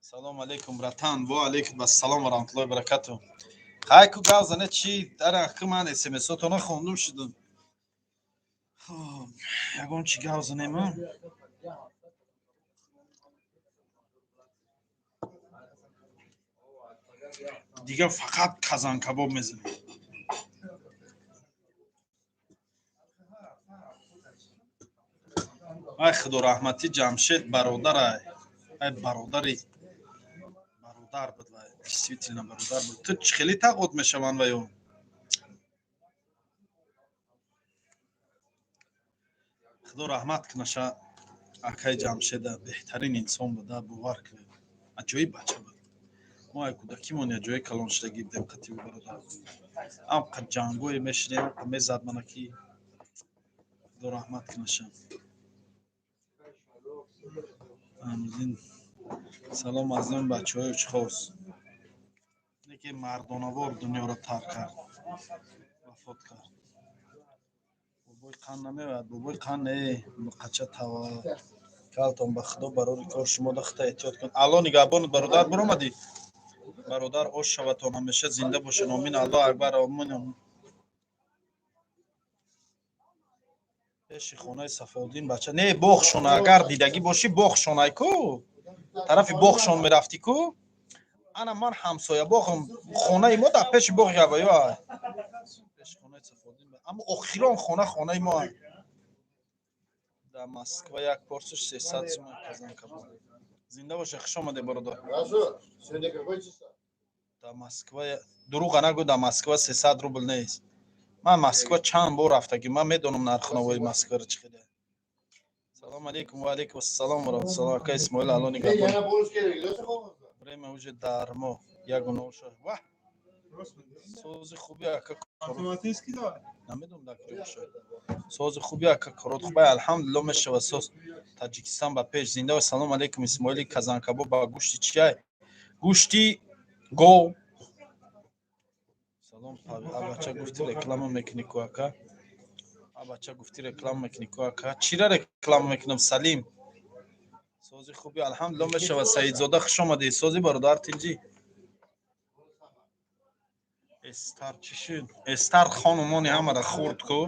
Салом алейкум, братан. Во алейкум ассалом ва раҳматуллоҳи баракату. Хай, ку гап зане, чи дар ман смсотона хондум шудум. Хоб, ягон чи гап занем? Дигар фақат казанкабоб мезанем. Ай, худо раҳматӣ, Ҷамшед бародарай. Ай, бародари бародар буд вай, действительно бародар буд. Ту чӣ хеле тағот мешаванд ваё. Худо раҳмат кунаша акаи Ҷамшеда, беҳтарин инсон буда, бовар кунед, аҷоиб бача буд. Мо ай кӯдакимон я ҷои калон шудагӣ будем қатиби бародар, амқа ҷангое мешидем, амқа мезад мана ки. Худо раҳмат кунаша. Амзин салом аз номи бачаҳои Учхоз. Неке мардонавор дунёро тарк кард, вафот кард. Бобои қанд намеояд, бобои қанд не, қача. Таваккалтон ба Худо, барори кор, шумо дахта эҳтиёт кун. Алло нигаҳбонат, бародар, биромадӣ, бародар, ош шаватон, ҳамеша зинда бошед, омин. Аллоҳ акбар, омин. Пеши хонаи Сафоддин бача не, боғшона, агар дидагӣ бошӣ, боғшонай ку, тарафи боғшон мерафтӣ ку. Ана ман ҳамсоя боғам, хонаи мо дар пеши боғи ҳавоё, пеши хонаи Сафоддин, аммо охирон хона хонаи мо. Дар Москва як порсиш 300 сум казанкабоб. Зинда боша, хуш омадед, бародар. Дар Москва, дурӯға нагӯ, дар Москва 300 рубл нест. Ман Москва чанд бор рафтагӣ, ман медонам нархнавои Москваро чӣ хеле. Салом алейкум. Ва алейкум ассалом ва раҳматуллоҳ, ака Исмоил, алло нигаҳбон. Время уже дармо ягуноша. Ва сози хуби, ака. Намедонам дар куҷо бошад. Сози хуби, ака, корот хубай, алҳамдулилло, мешава соз. Таҷикистон ба пеш, зинда. Салом алейкум, Исмоили, казанкабоб ба гӯшти чиай? Гӯшти гов. Салом, абача, гуфти реклама мекунӣ ку, ака. Абача, гуфти реклама мекунӣ ку, ака. Чира реклама мекунам, Салим? Сози хуби, алҳамдулилло, мешава. Саидзода, хуш омадӣ. Сози, бародар, тинҷӣ? Эстар чӣ шуд? Эстар хонумони ҳамара хурд ку.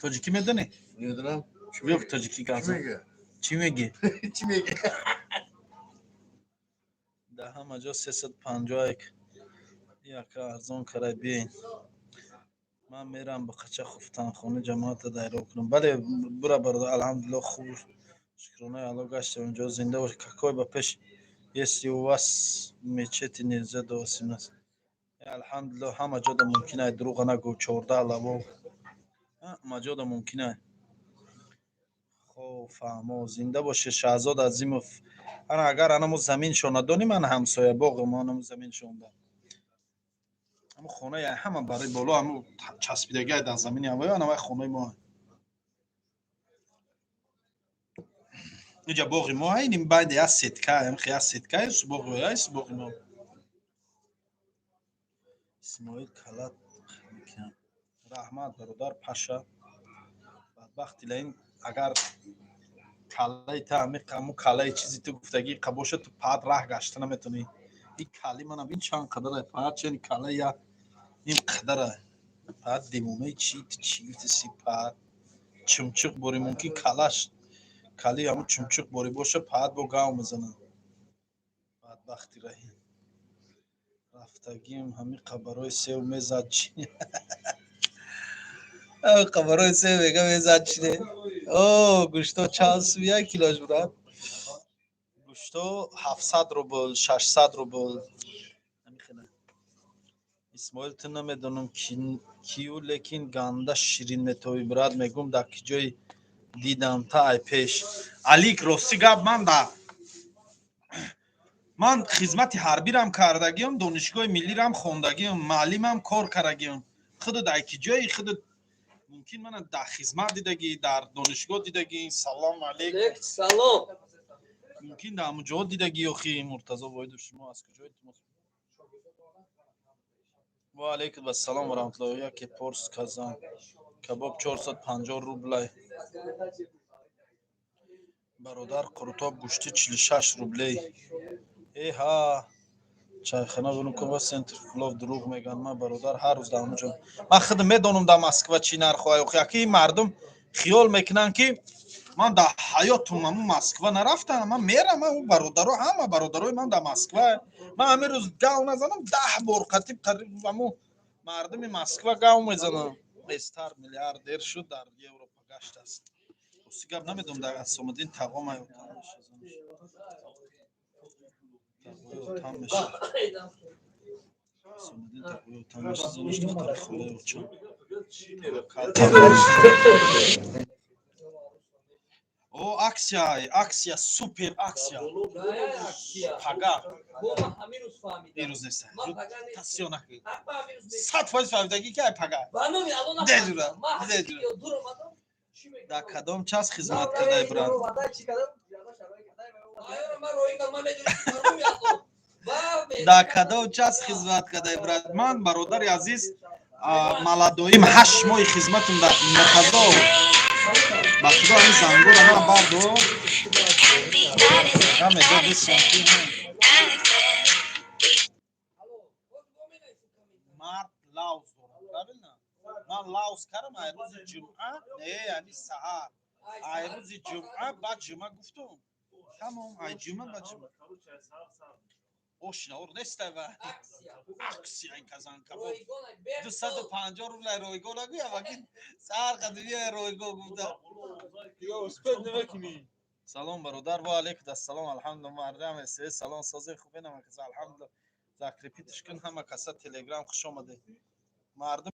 Тоҷикӣ медонӣ? Медонам. Биё, тоҷикӣ гап. Чӣ мегӣ? Чӣ мегӣ? Дар ҳама ҷо 351 яка арзон карай, биёин. Ман мерам ба қача хуфтан, хона ҷамоата дайро кунам. Бале, бура, бародар. Алҳамдулилло, хуб, шукронаи Алло, гаштем инҷо. Зинда бош. Какой ба пеш, если у вас мечети нельзя до 18? Алҳамдулилло, ҳама ҷода мумкин ай, дурӯға нагӯ, 14 лаво ҳама ҷода мумкин ай. Хоб, фаҳмо, зинда боше, Шаҳзод Азимов. Ана агар анамо заминшон надонӣ, ман ҳамсоя боғам, анамо заминшонда, ҳамо хонаи ҳама барои боло, ҳамо часпидагиай дар замини ҳавоё, ана вай хонаи мо. Иҷа боғи мо, айним байни як сетка, як сетка боғи ай боғи мо. Исмоил калат, раҳмат, бародар. Паша бадбахти лаин, агар каллаи та ҳами каллаи чизи ту гуфтагӣ қабоша, ту паат раҳ гашта наметонӣ. И калли манам ин чанд қадарай, паат чен калла я ин қадарай, паат девонаи чи, ту чӣ гуфтиси? Паат чумчуқ бори, мумкин каллаш калли ҳамун чумчуқ бори боша, паат бо гав мезанад. Бадбахти раҳим, рафтагим ҳами қабарои сев мезад чи, қабарои сев мега мезад чи не. О, гӯшто чанд сум як килош, брат? Гӯшто 700 рубл, 600 рубл. Исмоил, ту намедонам кию, лекин ганда ширин метовӣ, брат. Мегум, дар ки ҷои дидам та ай пеш. Алик, рости гап, ман да Ман хизмати ҳарбирам кардагиам, донишгоҳи миллирам хондагиам, маълимам кор кардагиам. Худат ай ки ҷои худат мумкин мана дар хизмат дидагӣ, дар донишгоҳ дидагӣ. Салом алейкум. Салом. Мумкин дар ҳамон ҷо дидагӣ. Охи, Муртазо Воҳидов, шумо аз куҷо илтимос? Ва алейкум ассалом ва раҳматуллоҳ. Яке порс казан кабоб 450 рублай. Бародар, қурутоб гӯшти 46 рублей. Эҳа, чайхона Внуково, центр плов дурӯғ мегӯянд. Ман, бародар, ҳар рӯз дар ҳамон ҷо, ман худам медонам дар Москва чӣ нархҳое. Охи, яки мардум хиёл мекунанд, ки ман дар ҳаётум ҳамун Москва нарафтам. Ман мерам, ӯ бародаро, ҳама бародарои ман дар Москва. Ман ҳамин рӯз гав назанам, 10 бор қатиб қариб ҳамун мардуми Москва гав мезанам. Бестар миллиардер шуд, дар Европа гаштааст. Рости гап, намедонам, дар Асомиддин тағом отам меша. Асомиддин тағои отам меша, занаш духтари холаи очам. Таваккал. О, акция, акция, супер акция. Пага. Ирӯз нест. Тасиё накунед. 100% фаҳмидагӣ, ки ай пага. Дежура, дежура. Дар кадом час хизмат кардай, брат? Дар кадом час хизмат кардай, брат? Ман, бародари азиз, маладоим 8 моҳи хизматум дар Муртазо. Ба худо, ҳамин зангора ман бардор. Намедо бисён. Мард лавз дорад, правильно? Ман лавз кардам ай рӯзи ҷумъа, не, ами саҳар. Ай рӯзи ҷумъа ба ҷумъа гуфтум. Тамом, ай ҷумъа ба ҷумъа. Ошнаор нестай ва акция казан кабоб 250 рубля ройгон нагӯя, ваки сар қадимия ройгон гуфта. Салом, бародар. Ва алейкум ассалом. Алҳамдулилла, мардам эсе. Салом, сози хубе нама каса, алҳамдулилла. Закрепить ш кун ҳама каса Телеграм. Хуш омадед, мардум.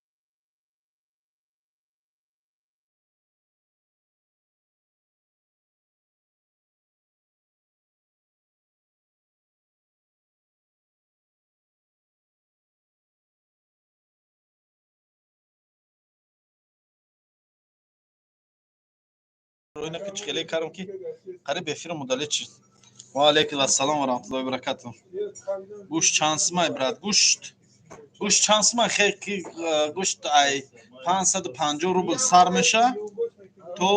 Ки хеле кардам, ки қариб эфирро мудаллид шид. Ва алейкум ассалом ва раҳматуллоҳи ва баракатуҳ. Гӯшт чанд сумай, брат? Гӯшт чанд сумай? Хе ки гӯшт ай 550 рубл сар меша то,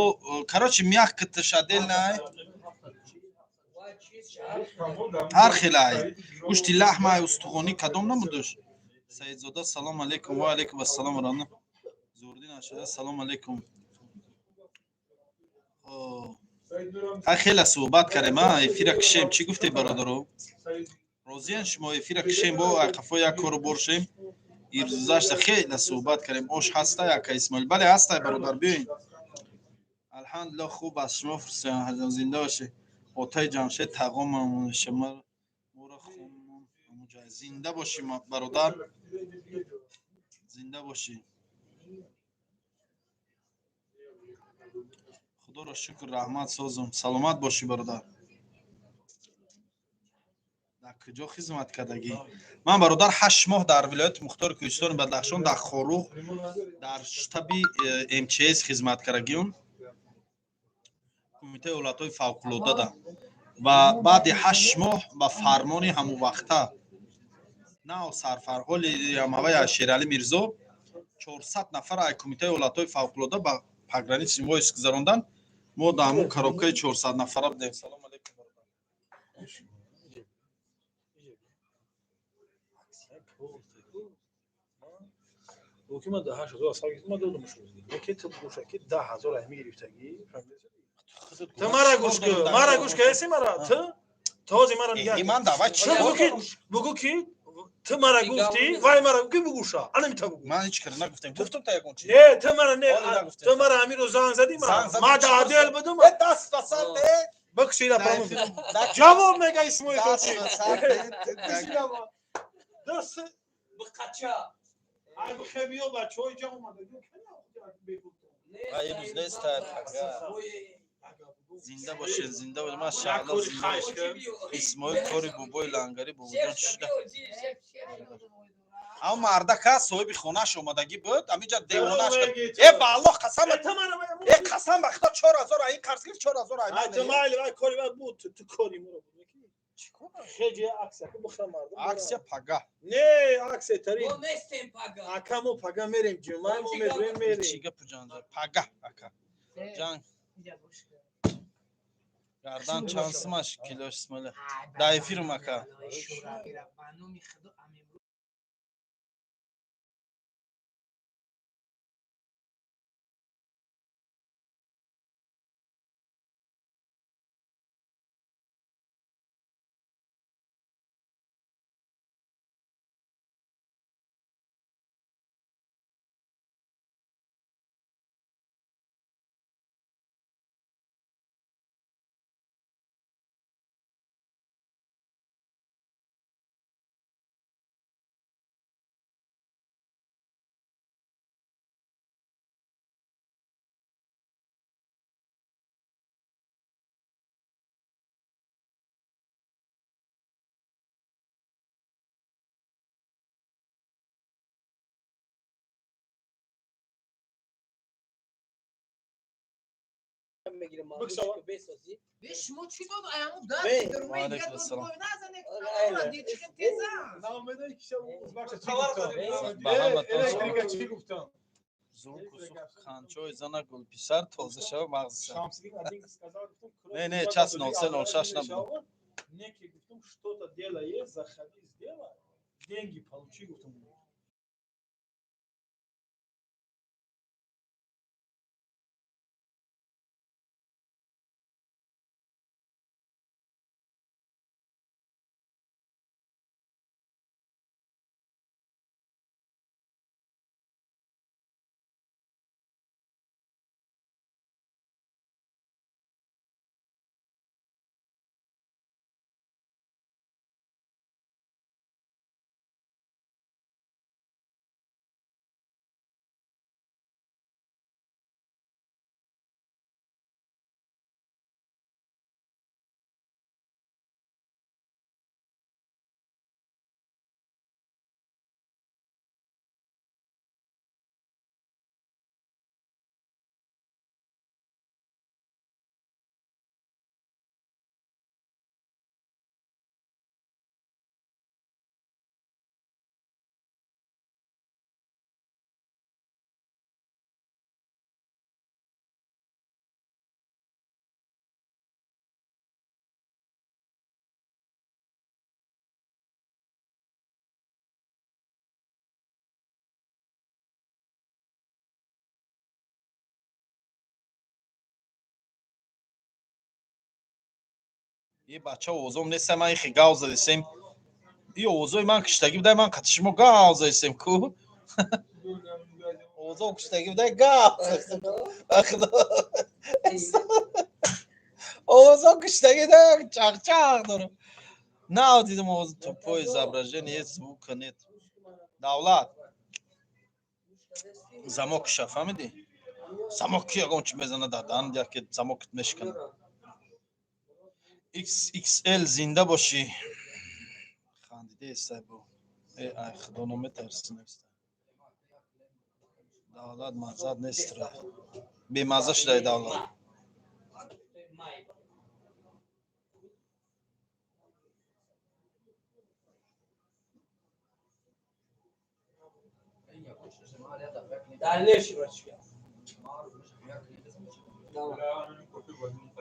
короче, мягко тш отдельно, ҳар хелай гӯшти лаҳмай, устухонӣ, кадом намудуш. Саидзода, салом алейкум. Ва алейкум ассалом ва раҳматуллоҳ. Зурдин Ашада, салом алейкум. Ха, хеле суҳбат кардем, а эфира кишем. Чӣ гуфтед, бародаро? Розиян шумо, эфира кишем, бо қафо як кору боршем? Ирзашта хеле суҳбат кардем. Ош ҳаста, яка Исмоил? Бале, ҳастай, бародар, биёин. Алҳамдулилло, хуб аст, шумо зинда бошед. Отаи Ҷамшед тағомамон моро хунмон. Зинда бошӣ, бародар, зинда бошӣ. Худоро шукр, раҳмат, созум, саломат бошӣ, бародар. Дар куҷо хизмат кардагӣ? Ман, бародар, 8 моҳ дар вилояти мухтори кӯҳистони Бадахшон, дар Хоруғ, дар штаби МЧС хизмат кардагиюм, кумитаи ҳолатҳои фавқулоддада. Ва баъди 8 моҳ ба фармони ҳамонвақта нав сарфарҳоли ҳамавая Шералӣ Мирзо 400 нафар ай кумитаи ҳолатҳои фавқулодда ба пограничный войск гузаронданд. Мо дар ҳамон коробкаи 400 нафара будем. Салом алейкум, бародар. Ки ман 8000 сар гирифтам, ман додам шуд. Яке ту гӯша ки 10 000 ай мегирифтагӣ. Ту мара гӯш кун, мара гӯш кардеси мара? Ту този мара нигоҳ. Ман давай чӣ? Бугӯ ки, бугӯ ки ту мара гуфтӣ, вай мара гуфт, бугӯша. Ана мита бугӯ. Ман ҳеҷ кара нагуфтам. Гуфтам та ягон чи? Не, ту мара не, Оли нагуфтем. ту мара ҳамин рӯз занг задӣ мара. Занг задам, Ман чӣ дар отдел пурсам? будум. Э, даст ба сар де. Бикшида Дар паму. Ҷавоб Ҷавоб мега Исмоил Даст Тоҷик. ба сар де. Даст Бқача. ай бихебиё бачаҳои ҷа омада. Ай, имрӯз нест, ай, пага. Зинда бошед, зинда бошед. Машаалло, зинда бошед. Исмоил кори бобои лангари бобоҷон чӣ шуда? Ам мардака соҳиби хонаш омадагӣ буд, амиҷа девонаш кард. Э, ба Аллоҳ қасам, э, қасам ба Худо, 4000 ин қарз гирифт, 4000 ай ман. Ту майли, вай кори вай буд, ту кори муро буд. Хеҷи аксия ки бухра мардум. Аксия пага. Не, аксия тари. Мо нестем пага. Ака мо пага мерем ҷумъа, мо мерем мерем. Чӣ гапу ҷанҷал? Пага, ака. Ҷанг. Гардан чанд сумаш килош Исмоил? Дар эфирм ака. Шумо чӣ дод? Аяму дар Ваалайкум ассалом. Ба ҳаматон салом. Звуку қанчои зана гулписар тоза шава мағзиса. Не, не, час 03:06 набуд. Неки гуфтум, что-то дело есть, заходи, сделай, деньги получи, гуфтум. Е бача, овозом нест, ман ихе гав задесем. И овозои ман киштагӣ будай, ман қати шумо гав задесем ку. Овозом киштагӣ будай, гав задесем. Овозом киштагӣ будай, чақ-чақ дорам. Нав дидам овоз тупое изображение, звука нет. Давлат. Замок ша, фаҳмидӣ? Замок ки ягон чи мезана дар даҳан, яке замокат мешиканад. XXL зинда бошӣ. Хандиде истай бо. Э, ай худо наметарси нест. Давлат маззат нест ра. Бемазза шудай давлат.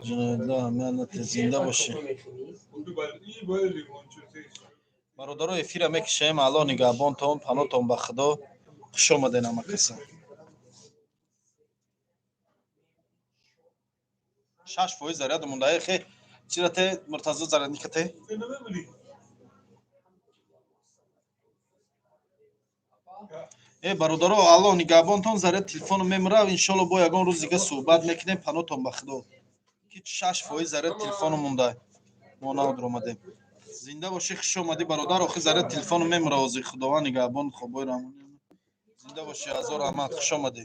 Ҷиноятла ҳамаят зинда бошӣ. Бародаро, эфира мекишем, Алло нигаҳбонтон, панотон ба Худо. Хуш омаден ҳама каса. 6% заряд монда. Эхе, чира те Муртазо зарядника те? Э, бародаро, Алло нигаҳбонтон, заряд телефону мемирав, иншолло бо ягон рӯз дига суҳбат мекунем, панотон ба Худо. Ки 6% заряд телефону монда. Мо навдр омадем. Зинда бошӣ, хуш омадӣ бародар, охи заряд телефону мемира ҳозир. Худованд нигаҳбон, хобои раҳмонӣ. Зинда бошӣ, ҳазор раҳмат, хуш омадӣ.